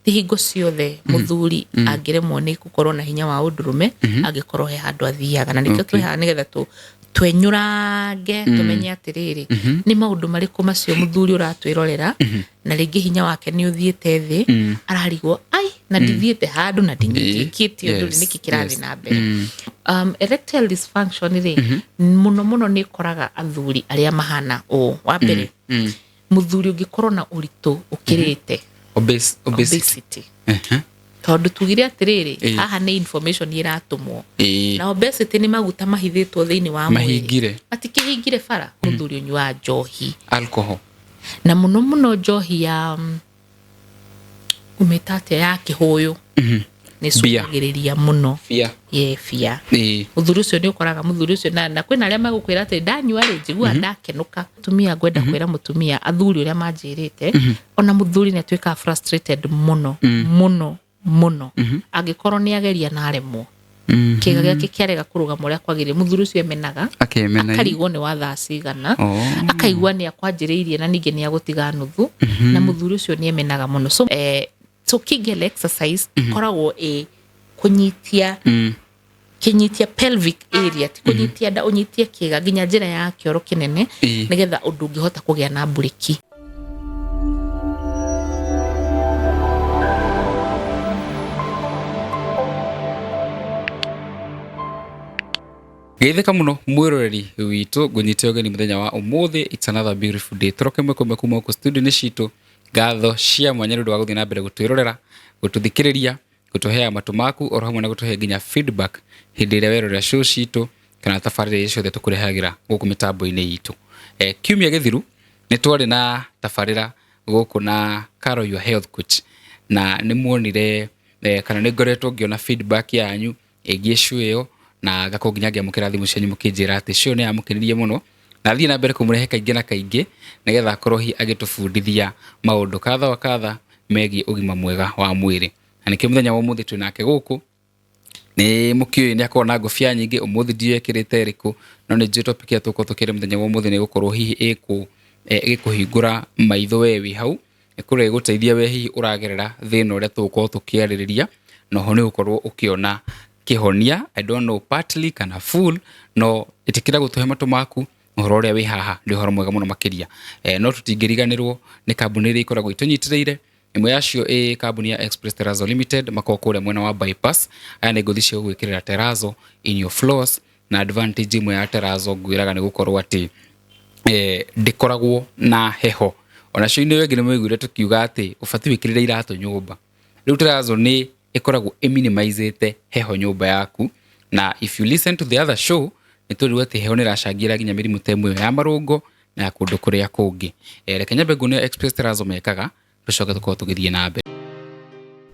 Ti hingo ciothe mũthuri angĩremwo nĩ gũkorwo na hinya wa ũndũrũme angĩkorwo he handũ athiaga, na nĩkĩo twĩ haha nĩgetha twenyũrange tũmenye atĩrĩrĩ, nĩ maũndũ marĩkũ macio mũthuri ũratwĩrorera na rĩngĩ hinya wake nĩ ũthiĩte thĩ, ararigwo ai na ndithiĩte handũ na ndinyitĩkĩte ũndũ, nĩkĩ kĩrathiĩ na mbere? Erectile dysfunction rĩ, mũno mũno nĩ ĩkoraga athuri arĩa mahana ũũ. Wa mbere, mũthuri ũngĩkorwo na ũritũ ũkĩrĩte. Obesity. Obesity. Tondũ tugire atĩrĩrĩ, haha nĩ information ĩratũmwo. Na obesity nĩ maguta mahithĩtwo thĩinĩ wa mwĩrĩ. Mahingire. Matikĩhingire bara. Mũthuri ũnyuaga njohi, Alcohol. Na mũno mũno njohi ya ũmĩta atĩa, ya kĩhũyũ, nĩ Beer. ĩcũngagĩrĩria mũno. Bia. Ye bia. Mũthuri ũcio nĩ ũkoraga mũthuri ũcio na kwĩna arĩa magũkwĩra atĩ ndanyua rĩ, njiguaga ndakenũka. Mũtumia, ngwenda kwĩra mũtumia, athuri ũrĩa manjĩrĩte, ona mũthuri nĩ atuĩkaga frustrated mũno mũno mũno angĩkorwo nĩ ageria na aremwo, kĩga gĩake kĩarega kũrũgama ũrĩa kwagĩrĩire. Mũthuri ũcio emenaga. Akemena. Akarigwo nĩ wa thaa cigana. Oh. Akaigua nĩ akwanjĩrĩirie na ningĩ nĩ agũtiga nuthu, na mũthuri ũcio nĩ emenaga mũno. So Kegel exercise ĩkoragwo ĩ kũnyitia, kĩnyitia pelvic area, ti kũnyitia nda, ũnyitie kĩga nginya njĩra ya kĩoro kĩnene, nĩgetha ũndũ ũngĩhota kũgĩa na mburĩki. Geithĩka mũno mwĩroreri witũ, ngũnyite ũgeni mũthenya wa ũmũthĩ. It's another beautiful day. Tũroke ĩmwe kwa ĩmwe kuma gũkũ studio-inĩ citũ. Ngatho cia mwanya nĩ ũndũ wa gũthiĩ na mbere gũtwĩrorera, gũtũthikĩrĩria, gũtũheaga matũ maku, oro hamwe na gũtũhe nginya feedback hĩndĩ ĩrĩa werorera show citũ kana tabarĩra iria ciothe tũkũrehagĩra gũkũ mĩtambo-inĩ itũ. Kiumia gĩthiru nĩ twarĩ na tabarĩra gũkũ na Carol your health coach, na nĩ muonire kana nĩ ngoretwo ngĩona feedback yanyu ĩgiĩ show ĩyo, na ngakorwo nginya ngĩamũkĩra thimũ cianyu mũkĩnjĩra atĩ show nĩ yamũkenirie mũno na thiĩ na mbere kũmũrehe kaingĩ na kaingĩ nĩgetha akorwo hihi agĩtũbundithia maũndũ kadha wa kadha megiĩ ũgima mwega wa mwĩrĩ. Na nĩkĩo mũthenya wa ũmũthĩ twĩ nake gũkũ. Nĩ mũkĩũĩ nĩ akoragwo na ngũbia nyingĩ, ũmũthĩ ndiũĩ ekĩrĩte ĩrĩkũ, no nĩ njũĩ topic ĩrĩa tũgũkorwo tũkĩaria mũthenya wa ũmũthĩ nĩ ĩgũkorwo hihi ĩgĩkũhingũra maitho we wĩ hau, ĩkorwo ĩgĩgũteithia we hihi ũragerera thĩna ũrĩa tũgũkorwo tũkĩarĩrĩria, na oho nĩ ũgũkorwo ũkĩona kĩhonia, I don't know, partly kana full. No ĩtĩkĩra gũtũhe matũ maku, ũhoro ũrĩa wĩ haha nĩ ũhoro mwega mũno makĩria. No tũtingĩriganĩrwo nĩ kambuni iria ikoragwo itũnyitĩrĩire. Ĩmwe yacio ĩ kambuni ya Express Terrazzo Limited, makoragwo kũrĩa mwena wa bypass. Aya nĩ ngũthi cia gũgwĩkĩrĩra terrazzo in your floors, na advantage ĩmwe ya terrazzo ngwĩraga nĩ gũkorwo atĩ ndĩkoragwo na heho. Onacio inĩ ĩngĩ nĩ mwaiguire tũkiuga atĩ ũbatiĩ wĩkĩrĩre iratũ nyũmba. Rĩu terrazzo nĩ ĩkoragwo ĩminimizĩte heho nyũmba yaku, na if you listen to the other show nĩ twerirwo atĩ heho nĩ ĩracangĩra nginya mĩrimũ ta ĩmwe ya marũngo na ya kũndũ kũrĩa kũngĩ. Reke nyambe nguonie Express Terrazzo mekaga, tũcoke tũkorwo tũgĩthiĩ na mbere.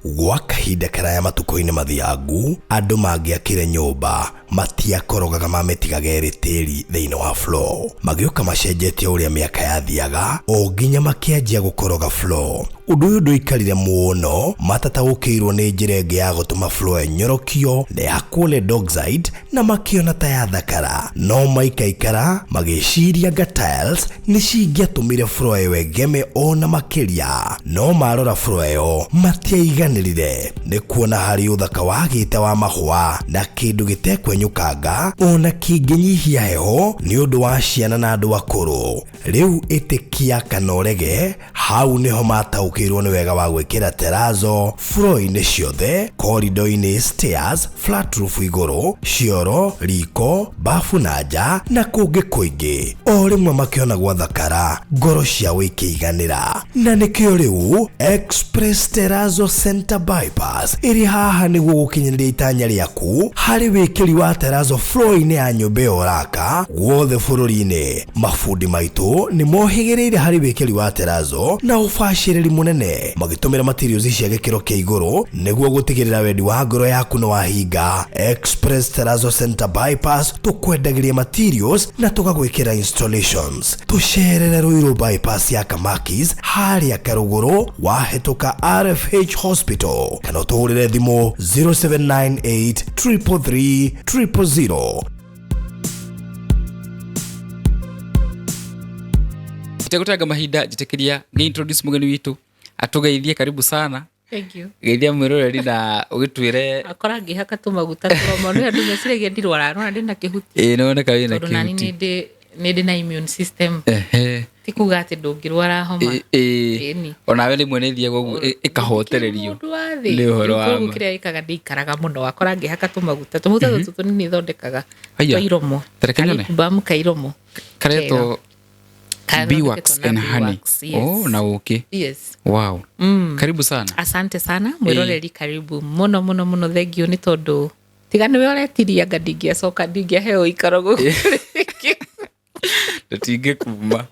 Gwa kahinda karaya matukũ-inĩ mathiangu, andũ mangĩakire nyũmba matiakorogaga, mamĩtigaga ĩrĩ tĩri thĩinĩ wa floor. Magĩũka macenjetie ũrĩa mĩaka yathiaga o nginya makĩanjia gũkoroga floor. Ũndũ ũyũ ndũikarire mũno, matataũkĩirwo nĩ njĩra ĩngĩ ya gũtũma floor ĩnyorokio na ĩhakwo lead oxide, na makĩona ta yathakara. No maikaikara magĩciria anga tiles nĩ cingĩatũmire floor ĩyo ĩgeme ona makĩria. No marora floor ĩyo matiaiganĩrire nĩ kuona harĩ ũthaka wagĩte wa mahũa na kĩndũ gĩtekwenyũkanga ona kĩngĩnyihia heho nĩ ũndũ wa ciana na andũ akũrũ. Rĩu ĩtĩkia kana ũrege, hau nĩho mataũkĩirwo nĩ wega wa gwĩkĩra terrazzo floor-inĩ ciothe, corridor-inĩ, stairs, flat roof igũrũ, cioro, riko, bafu na nja na kũngĩ kũingĩ. O rĩmwe makĩona gwathakara, ngoro ciao ikĩiganĩra. Na nĩkĩo rĩu Express Terrazzo Center Bypass ĩrĩ haha nĩguo gũkinyanĩria itanya rĩaku harĩ wĩkĩri wa terrazzo floor-inĩ ya nyũmba ĩyo ũraka guothe bũrũri-inĩ. Mabundi maitũ nĩ mohĩgĩrĩire harĩ wĩkĩri wa terrazzo na ũbacĩrĩri mũnene, magĩtũmĩra materials cia gĩkĩro kĩa igũrũ nĩguo gũtigĩrĩra wendi wa ngoro yaku nĩ wahinga. Express Terrazzo Center Bypass, tũkwendagĩria materials na tũgagwĩkĩra installations. Tũcerere Ruiru bypass ya Kamakis harĩa Karũgũrũ wahĩtũka RFH Hospital, kana ũtũhũrĩre thimũ 0798 333 000. Itegũtanga mahinda, njĩtĩkĩria ngĩ introduce mũgeni witũ atũgeithie. Karibu sana. Thank you. Geithia mwĩroreri na ũgĩtwĩre. Akora ngĩhaka tũmaguta tũromo nĩ andũ meciragia ndirwara, nona ndĩna kĩhuti. Ĩĩ, nĩwoneka wĩna Tondũ nani kĩhuti. nĩ ndĩ na immune system. Ti kuga atĩ ndũngĩrwara homa. Ĩĩ. Ĩni. Onawe rĩmwe nĩ ĩthiaga ũguo ĩkahotererio. Mũndũ wa thĩ. Nĩ ũhoro wa Koguo ma. kĩrĩa ĩkaga ndĩikaraga mũno, wakora ngĩhaka tũmaguta tũtũ tũnini thondekaga Haiya. twa iromo. Ta reke nyone. Bamu ka iromo. Karetwo beeswax Kathondeketwo na and honey. beeswax, yes. Oh, na ũkĩ. Yes. Wow. Karibu sana. Asante sana mwĩroreri, karibu mũno mũno mũno, thengio nĩ tondũ tiga nĩwe ũretirie anga ndingĩacoka, ndingĩaheo ikaro gũkũ rĩngĩ. Tũtingĩkuma.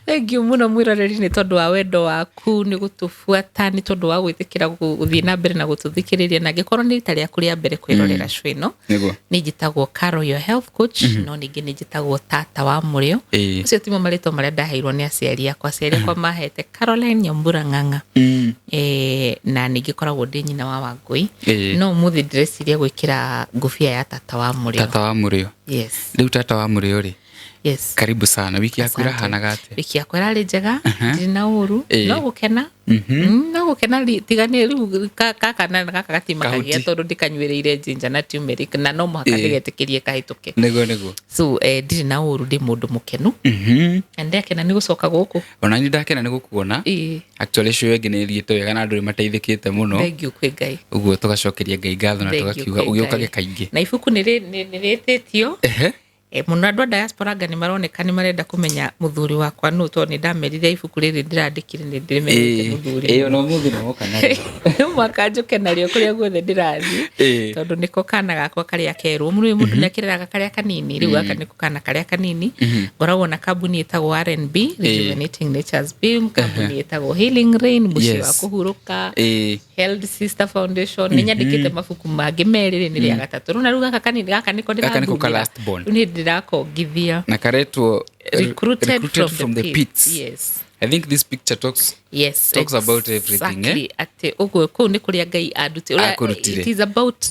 Thengio mũno mwĩroreri nĩ tondũ wa wendo waku, nĩ gũtũbuata, nĩ tondũ wa gwĩtĩkĩra gũthiĩ na mbere na gũtũthikĩrĩria, na angĩkorwo nĩ rita rĩaku rĩa mbere kwĩrorera show ĩno, Nĩguo. nĩ njĩtagwo Caro your health coach, no ningĩ nĩ njĩtagwo tata wa mũrĩo. Ũcio timo marĩtwa marĩa ndaheirwo nĩ aciari akwa. Aciari akwa mahete Caroline Nyambura Ng'ang'a. Na ningĩ koragwo ndĩ nyina wa Wangũi. No ũmũthĩ ndĩreciria gwĩkĩra ngũbia ya tata wa mũrĩo. Tata wa mũrĩo. Yes. Rĩu tata wa mũrĩo rĩ, Yes. karibu sana. Wiki yaku Asante. ĩrahanaga atĩa? Wiki yakwa ĩrarĩ njega, ndirĩ na ũru. No gũkena. No gũkena tiga nĩ rĩu gaka na gaka gatimakagia Kahuti. tondũ ndĩkanyuĩrĩire ginger na turmeric na no mũhaka ndĩgetĩkĩrie kahĩtũke. Nĩguo nĩguo. So ndirĩ na ũru, ndĩ mũndũ mũkenu na ndĩakena nĩ gũcoka gũkũ. Ona niĩ ndakena nĩ gũkuona. Actually show ĩngĩ nĩ ĩthiĩte wega na andũ nĩ mateithĩkĩte mũno. Thengiũ kwĩ Ngai. Ũguo tũgacokeria Ngai ngatho na Thengiũ tũgakiuga kwĩ ũgĩũkage Ngai. kaingĩ. Na ibuku nĩ rĩtĩtio. Mũno andũ a diaspora anga nĩ maroneka nĩ marenda kũmenya mũthuri wakwa nũ, tondũ nĩ ndamerire ibuku rĩrĩ ndĩrandĩkire nĩ ndĩrĩmerĩte mũthuri. Ĩĩ, ona ũmũthĩ nĩ woka narĩo. No mũhaka njũke narĩo kũrĩa guothe ndĩrathiĩ tondũ nĩko kana gakwa karĩa kerwo mũno. Mũndũ nĩ akĩreraga karĩa kanini, rĩu gaka nĩko kana karĩa kanini. Ngoragwo na kambuni ĩtagwo R&B, Rejuvenating Nature's Beam, kambuni ĩtagwo Healing Rain, mũciĩ wa kũhurũka, Health Sister Foundation. Nĩ nyandĩkĩte mabuku mangĩ merĩ, rĩ nĩ rĩa gatatũ rĩu, na rĩu gaka kanini gaka nĩko Gaka nĩko ka ndĩrathurĩra. last born. Rĩu nĩ ndĩrakongithia. Na karetwo Recruited, from the pits. Yes. I think this picture talks Yes. talks about everything, Exactly. Atĩ ũguo kũu nĩ kũrĩa Ngai andutĩte. Akũrutire. It is about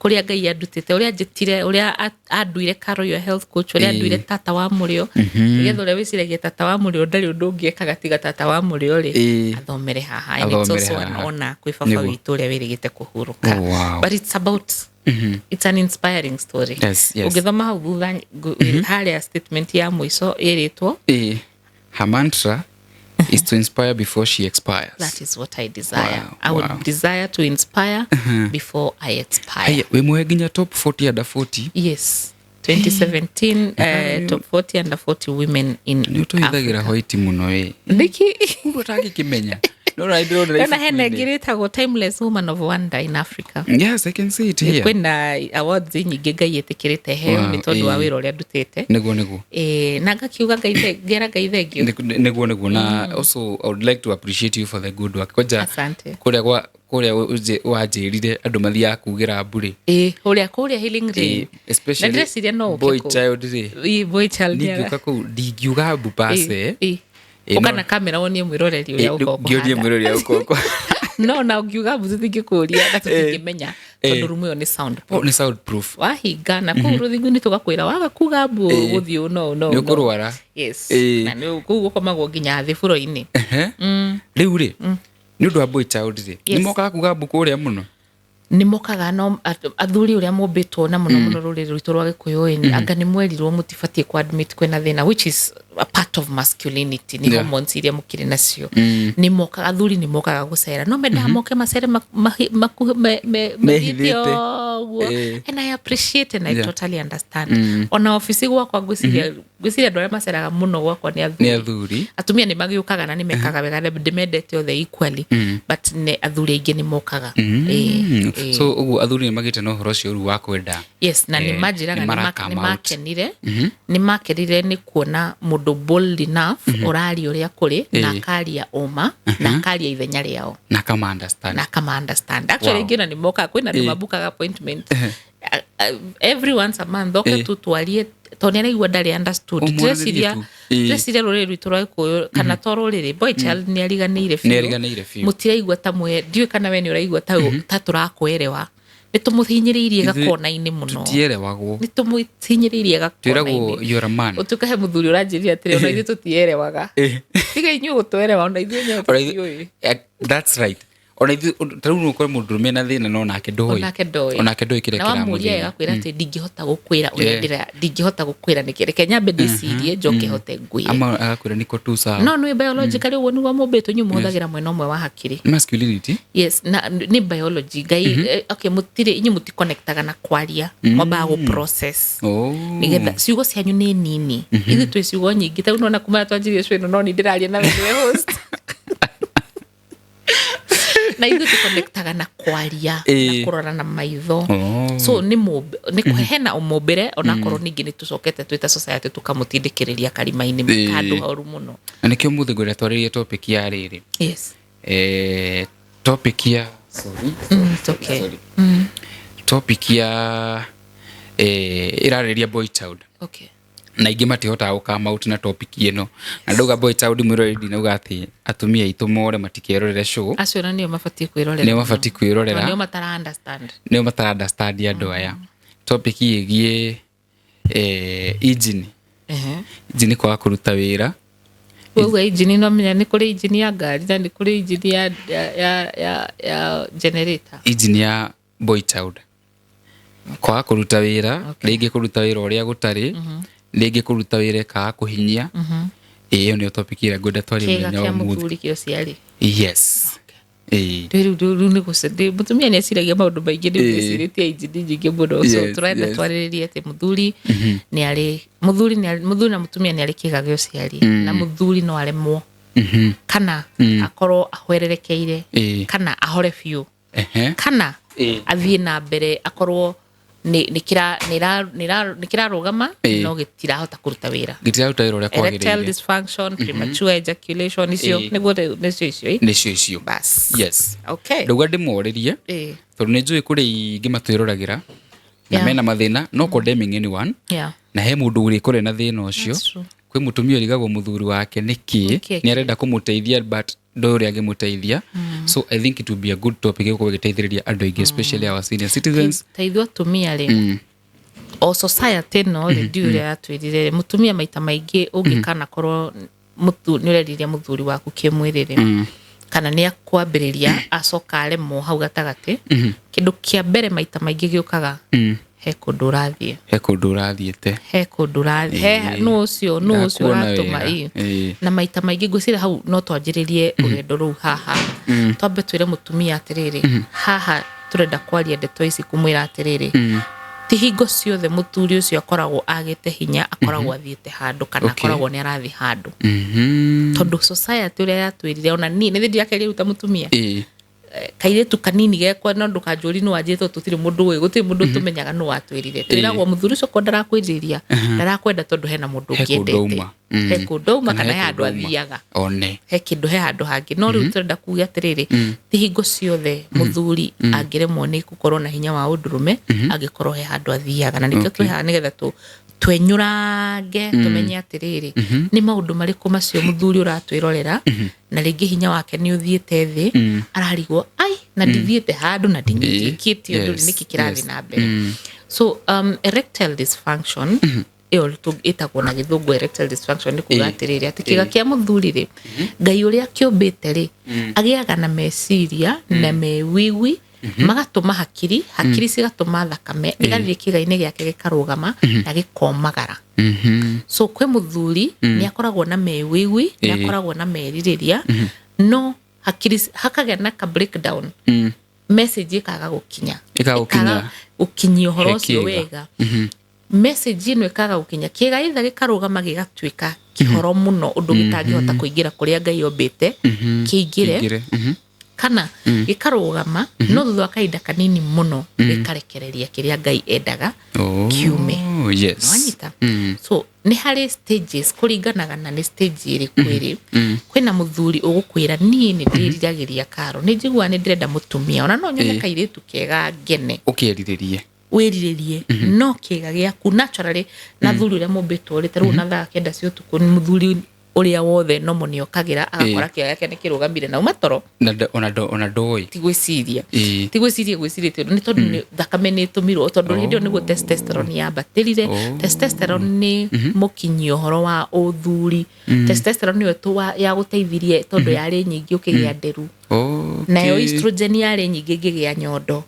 kũrĩa Ngai andutĩte, ũrĩa anjĩtire, ũrĩa anduire Caro your health coach, ũrĩa anduire tata wa mũrĩo, nĩgetha ũrĩa wĩciragia tata wa mũrĩo ndarĩ ũndũ ũngĩ ekaga tiga tata wa mũrĩo rĩ, athomere haha. And it's Athomere also an haha. honor kwĩ baba Nĩguo. witũ ũrĩa wĩrĩgĩte kũhurũka. Oh, wow. But it's an inspiring story. Yes. Ũngĩthoma hau thutha harĩa statement ya mũico ĩrĩtwo Her mantra is to inspire before she expires. That is what I desire. Wow, I would wow. desire to inspire before I expire. Haya, wĩ muhe nginya top 40 under 40. Yes. 2017 top 40 under 40 women in Nĩ ũtũhithagĩra Africa. hoiti mũno ĩ. Nĩkĩ? Mũndũ atangĩkĩmenya. No na ndĩronera Ona hena ibuku-inĩ. ĩngĩ rĩtagwo Timeless Woman of Wonder in Africa. Yes, I can see it here. Kwĩna awards nyingĩ Ngai ĩtĩkĩrĩte heo Wow, nĩ tondũ wa wĩra ũrĩa ndutĩte. Nĩguo nĩguo. Na ngakiuga Ngai ngera Ngai thengio. Nĩguo nĩguo, na also I would like to appreciate you for the good work. Kwanja Asante. kũrĩa gwa kũrĩa wanjĩrire andũ mathiaga kugĩra mbũrĩ. Ĩĩ, kũrĩa Healing Rain. Especially Na ndĩreciria no ũke boy kũu. child rĩ. Ĩĩ, boy child nĩ Ningĩũka kũu ndingiuga mbu pase. Ũka na kamera wonie mwĩroreri ũrĩa ũkoragwo Ngĩonie kũhana. mwĩrori ũrĩa ũkoragwo. No na ũngiuga mbu tũtingĩkũria na tũtingĩmenya tondũ rumu ĩyo nĩ sound Oh, nĩ sound proof. wahinga na kũu rũthingo-inĩ tũgakwĩra waga kuga mbu gũthiĩ ũũ no no Nĩ ũkũrwara. Yes. Na nĩ kũu gũkomagwo nginya thĩ buro-inĩ. Rĩu rĩ, nĩ ũndũ wa boy child rĩ, nĩ Yes. mokaga kuga mbu kũrĩa mũno. Nĩ mokaga, no athuri ũrĩa mombĩtwo na mũno mũno rũrĩrĩ rwitũ rwa gĩkũyũ ĩ, anga nĩ mwerirwo mũtibatiĩ ku admit kwĩna thĩna, which is a part of masculinity, nĩ hormones iria mũkĩrĩ nacio. Nĩ mokaga, athuri nĩ mokaga gũcera, no mendaga moke macere mathiĩte Mehithĩte. ũguo. And I appreciate and I totally understand. Ona obici gwakwa ngwĩciria andũ arĩa maceraga mũno gwakwa nĩ Nĩ athuri. athuri. Atumia nĩ magĩũkaga na nĩ mekaga wega na ndĩmendete othe equally, but nĩ athuri aingĩ nĩ mokaga. Ĩĩ. So ũguo athuri nĩ magĩte na ũhoro ũcio rĩu wa kwenda. Yes, na nĩ manjĩraga nĩ nĩ mara come nĩ out. makenire, nĩ makenire nĩ kuona mũndũ bold enough ũraria ũrĩa kũrĩ na akaria ũma na akaria ithenya rĩao. Na kama understand. Na kama understand actually. Aingĩ ona nĩ mokaga, kwĩna andũ mabukaga appointment every once a month oke tu twarie tondũ nĩ araigua ndarĩ understood. Ũmwarĩrie Ndĩreciria tu. Ndĩreciria rũrĩrĩ rwitũ rwa gĩkũyũ kana to rũrĩrĩ, boy child nĩ ariganĩire biũ. Nĩ ariganĩire biũ. Mũtiraigua ta mwe, ndiũĩ kana we nĩ ũraigua ta tũrakwerewa, nĩ tũmũhinyĩrĩirie gakona-inĩ mũno. Tutierewagwo. Nĩ tũmũhinyĩrĩirie Twĩragwo gakona-inĩ. you're a man. Ũtuĩka he mũthuri ũranjĩrire atĩrĩ, ona ithuĩ tũtierewaga, tiga inyuĩ gũtwerewa, ona ithuĩ enyewe Ona ithuĩ- tũtiũĩ. That's right. Ona ithuĩ ta rĩu no ũkore mũndũrũme na thĩna no nake ndoĩ. Onake ndoĩ. Onake ndoĩ kĩrĩa Na wamuria kĩramũthĩnia. agakwĩra atĩ ndingĩhota gũkwĩra ũrĩa ndĩra, ndingĩhota gũkwĩra nĩkĩ, reke nyambe ndĩcirie njoke hote ngwĩre. Ama agakwĩra niko tu sawa. No nĩ biologically ũguo nĩguo mũmbĩtwo, inyuĩ mũhũthagĩra mwena ũmwe wa hakiri. Masculinity. Yes, na nĩ biology ngai okay, mũtirĩ inyuĩ mũtikonektaga na kwaria, mwambaga gũ process Oh. nigetha ciugo cianyu nĩ nini. Ithuĩ twĩ ciugo nyingĩ, ta rĩu nona kuma twanjirie show ĩno no ni ndĩraria na we nĩwe host. Na ithuĩ tũkonektaga na kwaria na kũrora na maitho. Oh. So nĩ nĩ hena ũmũmbĩre, onakorwo ningĩ nĩ tũcokete twĩ ta society tũkamũtindĩkĩrĩria karima-inĩ handũ horu mũno. Na nĩkĩo mũthĩ ngwenda twarĩrie topic ya rĩrĩ. Yes. Topic ya, sorry. It's okay. Sorry. Topic ya ĩrarĩrĩria boy child. Okay. Na ingĩ matihotaga gũ come out na topic ĩno. Na ndauga boy child mwĩroreri ndinauga atĩ atumia aitũ more matikerorere show. Acio ona nĩo mabatiĩ kwĩrorera. Nĩo mabatiĩ kwĩrorera. Nĩo matara understand. Nĩo matara understand andũ aya. Topic ĩgiĩ engine. Engine kwaga kũruta wĩra. Koguo engine no menya nĩ kũrĩ engine ya ngari na nĩ kũrĩ engine ya generator. Engine ya boy child. Kwaga kũruta wĩra, rĩngĩ kũruta wĩra ũrĩa gũtarĩ, rĩngĩ kũruta wĩra ĩkaga kũhinyia. Ĩyo nĩyo topic ĩrĩa ngwenda twarie Kĩga mũthenya kĩa wa ũmũthĩ. mũthuri kĩa ũciari. Yes. Rĩu rĩu nĩ gũce mũtumia nĩ eciragia maũndũ maingĩ, nĩ ecirĩtie engine nyingĩ mũno. So tũrenda twarĩrĩrie atĩ mũthuri nĩ arĩ, mũthuri nĩ arĩ, mũthuri na mũtumia nĩ arĩ kĩga kĩa ũciari, na mũthuri no aremwo kana akorwo ahwererekeire, kana ahore biũ, kana athiĩ na mbere akorwo nĩ kĩrarũgama no gĩtirahota kũruta wĩra. Gĩtiraruta wĩra ũrĩa Erectile kwagĩrĩire. dysfunction, premature ejaculation, icio nĩguo nĩcio icio. Nĩcio icio. Bas. Yes. Okay. Ndauga ndĩmorĩrie tondũ nĩ njũĩ kũrĩ ingĩ matwĩroragĩra na mena mathĩna, no condemning anyone. Na he mũndũ ũrĩkũrĩ na thĩna ũcio. That's true. Kwĩ mũtumia ũrigagwo mũthuri wake nĩkĩ Nĩkĩ? nĩ arenda kũmũteithia but ndoĩ ũrĩa angĩmũteithia. So I think it would be a good topic ĩgũkorwo ĩgĩteithĩrĩria andũ aingĩ, especially our senior citizens. Ta ithuĩ atumia rĩ, o society ĩno rĩ, ndiũĩ ũrĩa yatwĩrire rĩ, mũtumia maita maingĩ ũngĩkana korwo nĩ ũreriria mũthuri waku kĩmwĩrĩ rĩ, kana nĩ akwambĩrĩria acoka aremwo hau gatagatĩ, kĩndũ kĩa mbere maita maingĩ gĩũkaga, he kũndũ ũrathiĩ. He kũndũ ũrathiĩte. He kũndũ ũrathiĩ, he nũ ũcio, nũ ũcio Ndakuona ũratũma wega. Na maita maingĩ ngwĩciria hau no twanjĩrĩrie rũgendo rũu haha. Twambe twĩre mũtumia atĩrĩrĩ, haha tũrenda kwaria ndeto ici kũmwĩra atĩrĩrĩ, ti hingo ciothe mũthuri ũcio akoragwo agĩte hinya, akoragwo athiĩte handũ kana akoragwo nĩ arathiĩ handũ. Tondũ society ũrĩa yatwĩrire, ona niĩ nĩ ndirakeria rĩu ta mũtumia. Kairĩtu kanini gekwa, no ndũkanjũrie nĩ wanjĩrĩte tũtirĩ mũndũ ũĩ, gũtirĩ mũndũ tũmenyaga nũ watwĩrire. Twĩragwo mũthuri ũcio ko ndarakwĩrirĩria, ndarakwenda tondũ hena mũndũ He ũngĩ kũndũ endete. auma. He kũndũ auma kana he he handũ kũndũ auma. athiaga. One. He kĩndũ, he handũ hangĩ. No rĩu tũrenda kuga atĩrĩrĩ, ti hingo ciothe mũthuri angĩremwo nĩ gũkorwo na hinya wa ũndũrũme, angĩkorwo he handũ athiaga. Na nĩkĩo twĩ haha nĩgetha twenyũrange tũmenye atĩrĩrĩ, nĩ maũndũ marĩkũ macio mũthuri ũratwĩrorera, na rĩngĩ hinya wake nĩ ũthiĩte thĩ, ararigwo ai na ndithiĩte handũ na ndinyitĩkĩte ũndũ, nĩkĩ kĩrathiĩ na mbere. So erectile dysfunction ĩyo ĩtagwo na gĩthũngũ erectile dysfunction nĩ kuga atĩrĩrĩ, atĩ kĩga kĩa mũthuri rĩ, Ngai ũrĩa akĩũmbĩte rĩ, agĩaga na meciria na mewĩgwi, magatũma hakiri, hakiri cigatũma thakame ĩgathiĩ kĩga-inĩ gĩake gĩkarũgama na gĩkomagara. So kwĩ mũthuri nĩ akoragwo na mewĩgwi, nĩ akoragwo na merirĩria, no hakiri hakagĩa na ka breakdown, message ĩkaga gũkinya. Ĩkaga gũkinya. Ĩkaga gũkinyia ũhoro He ũcio kĩga. wega. Message ĩno ĩkaga gũkinya kĩga either gĩkarũgama gĩgatuĩka kĩhoro mũno ũndũ gĩtangĩhota kũingĩra kũrĩa Ngai ombĩte kĩingĩre, Kĩingĩre. kana gĩkarũgama no thutha wa kahinda kanini mũno gĩkarekereria kĩrĩa Ngai endaga kiume. Yes. Nĩwanyita? So nĩ harĩ stages kũringanaga na nĩ stage ĩrĩkũ ĩrĩ. Kwĩna mũthuri ũgũkwĩra niĩ nĩ ndĩriragĩria karo, nĩ njiguaga nĩ ndĩrenda mũtumia, ona no nyone kairĩtu kega ngene. Ũkĩrirĩrie. Wĩrirĩrie, no kĩga gĩaku naturally na thuri ũrĩa mũmbĩtwo rĩ, ta rĩu na thaa 9 cia ũtukũ nĩ mũthuri Ũrĩa wothe nomo nĩ okagĩra agakora kĩo gĩake nĩ kĩrũgamire na uma toro. Na ona ndũĩ. Ti gwĩciria. Ti gwĩciria, gwĩcirĩtie nĩ tondũ thakame nĩ ĩtũmirwo, tondũ hĩndĩ ĩyo nĩguo testosterone yambatĩrire. Testosterone nĩ mũkinyia ũhoro wa ũthuri. Testosterone nĩyo yagũteithirie tondũ yarĩ nyingĩ ũkĩgĩa nderu. Nayo estrogen yarĩ nyingĩ ngĩgĩa nyondo.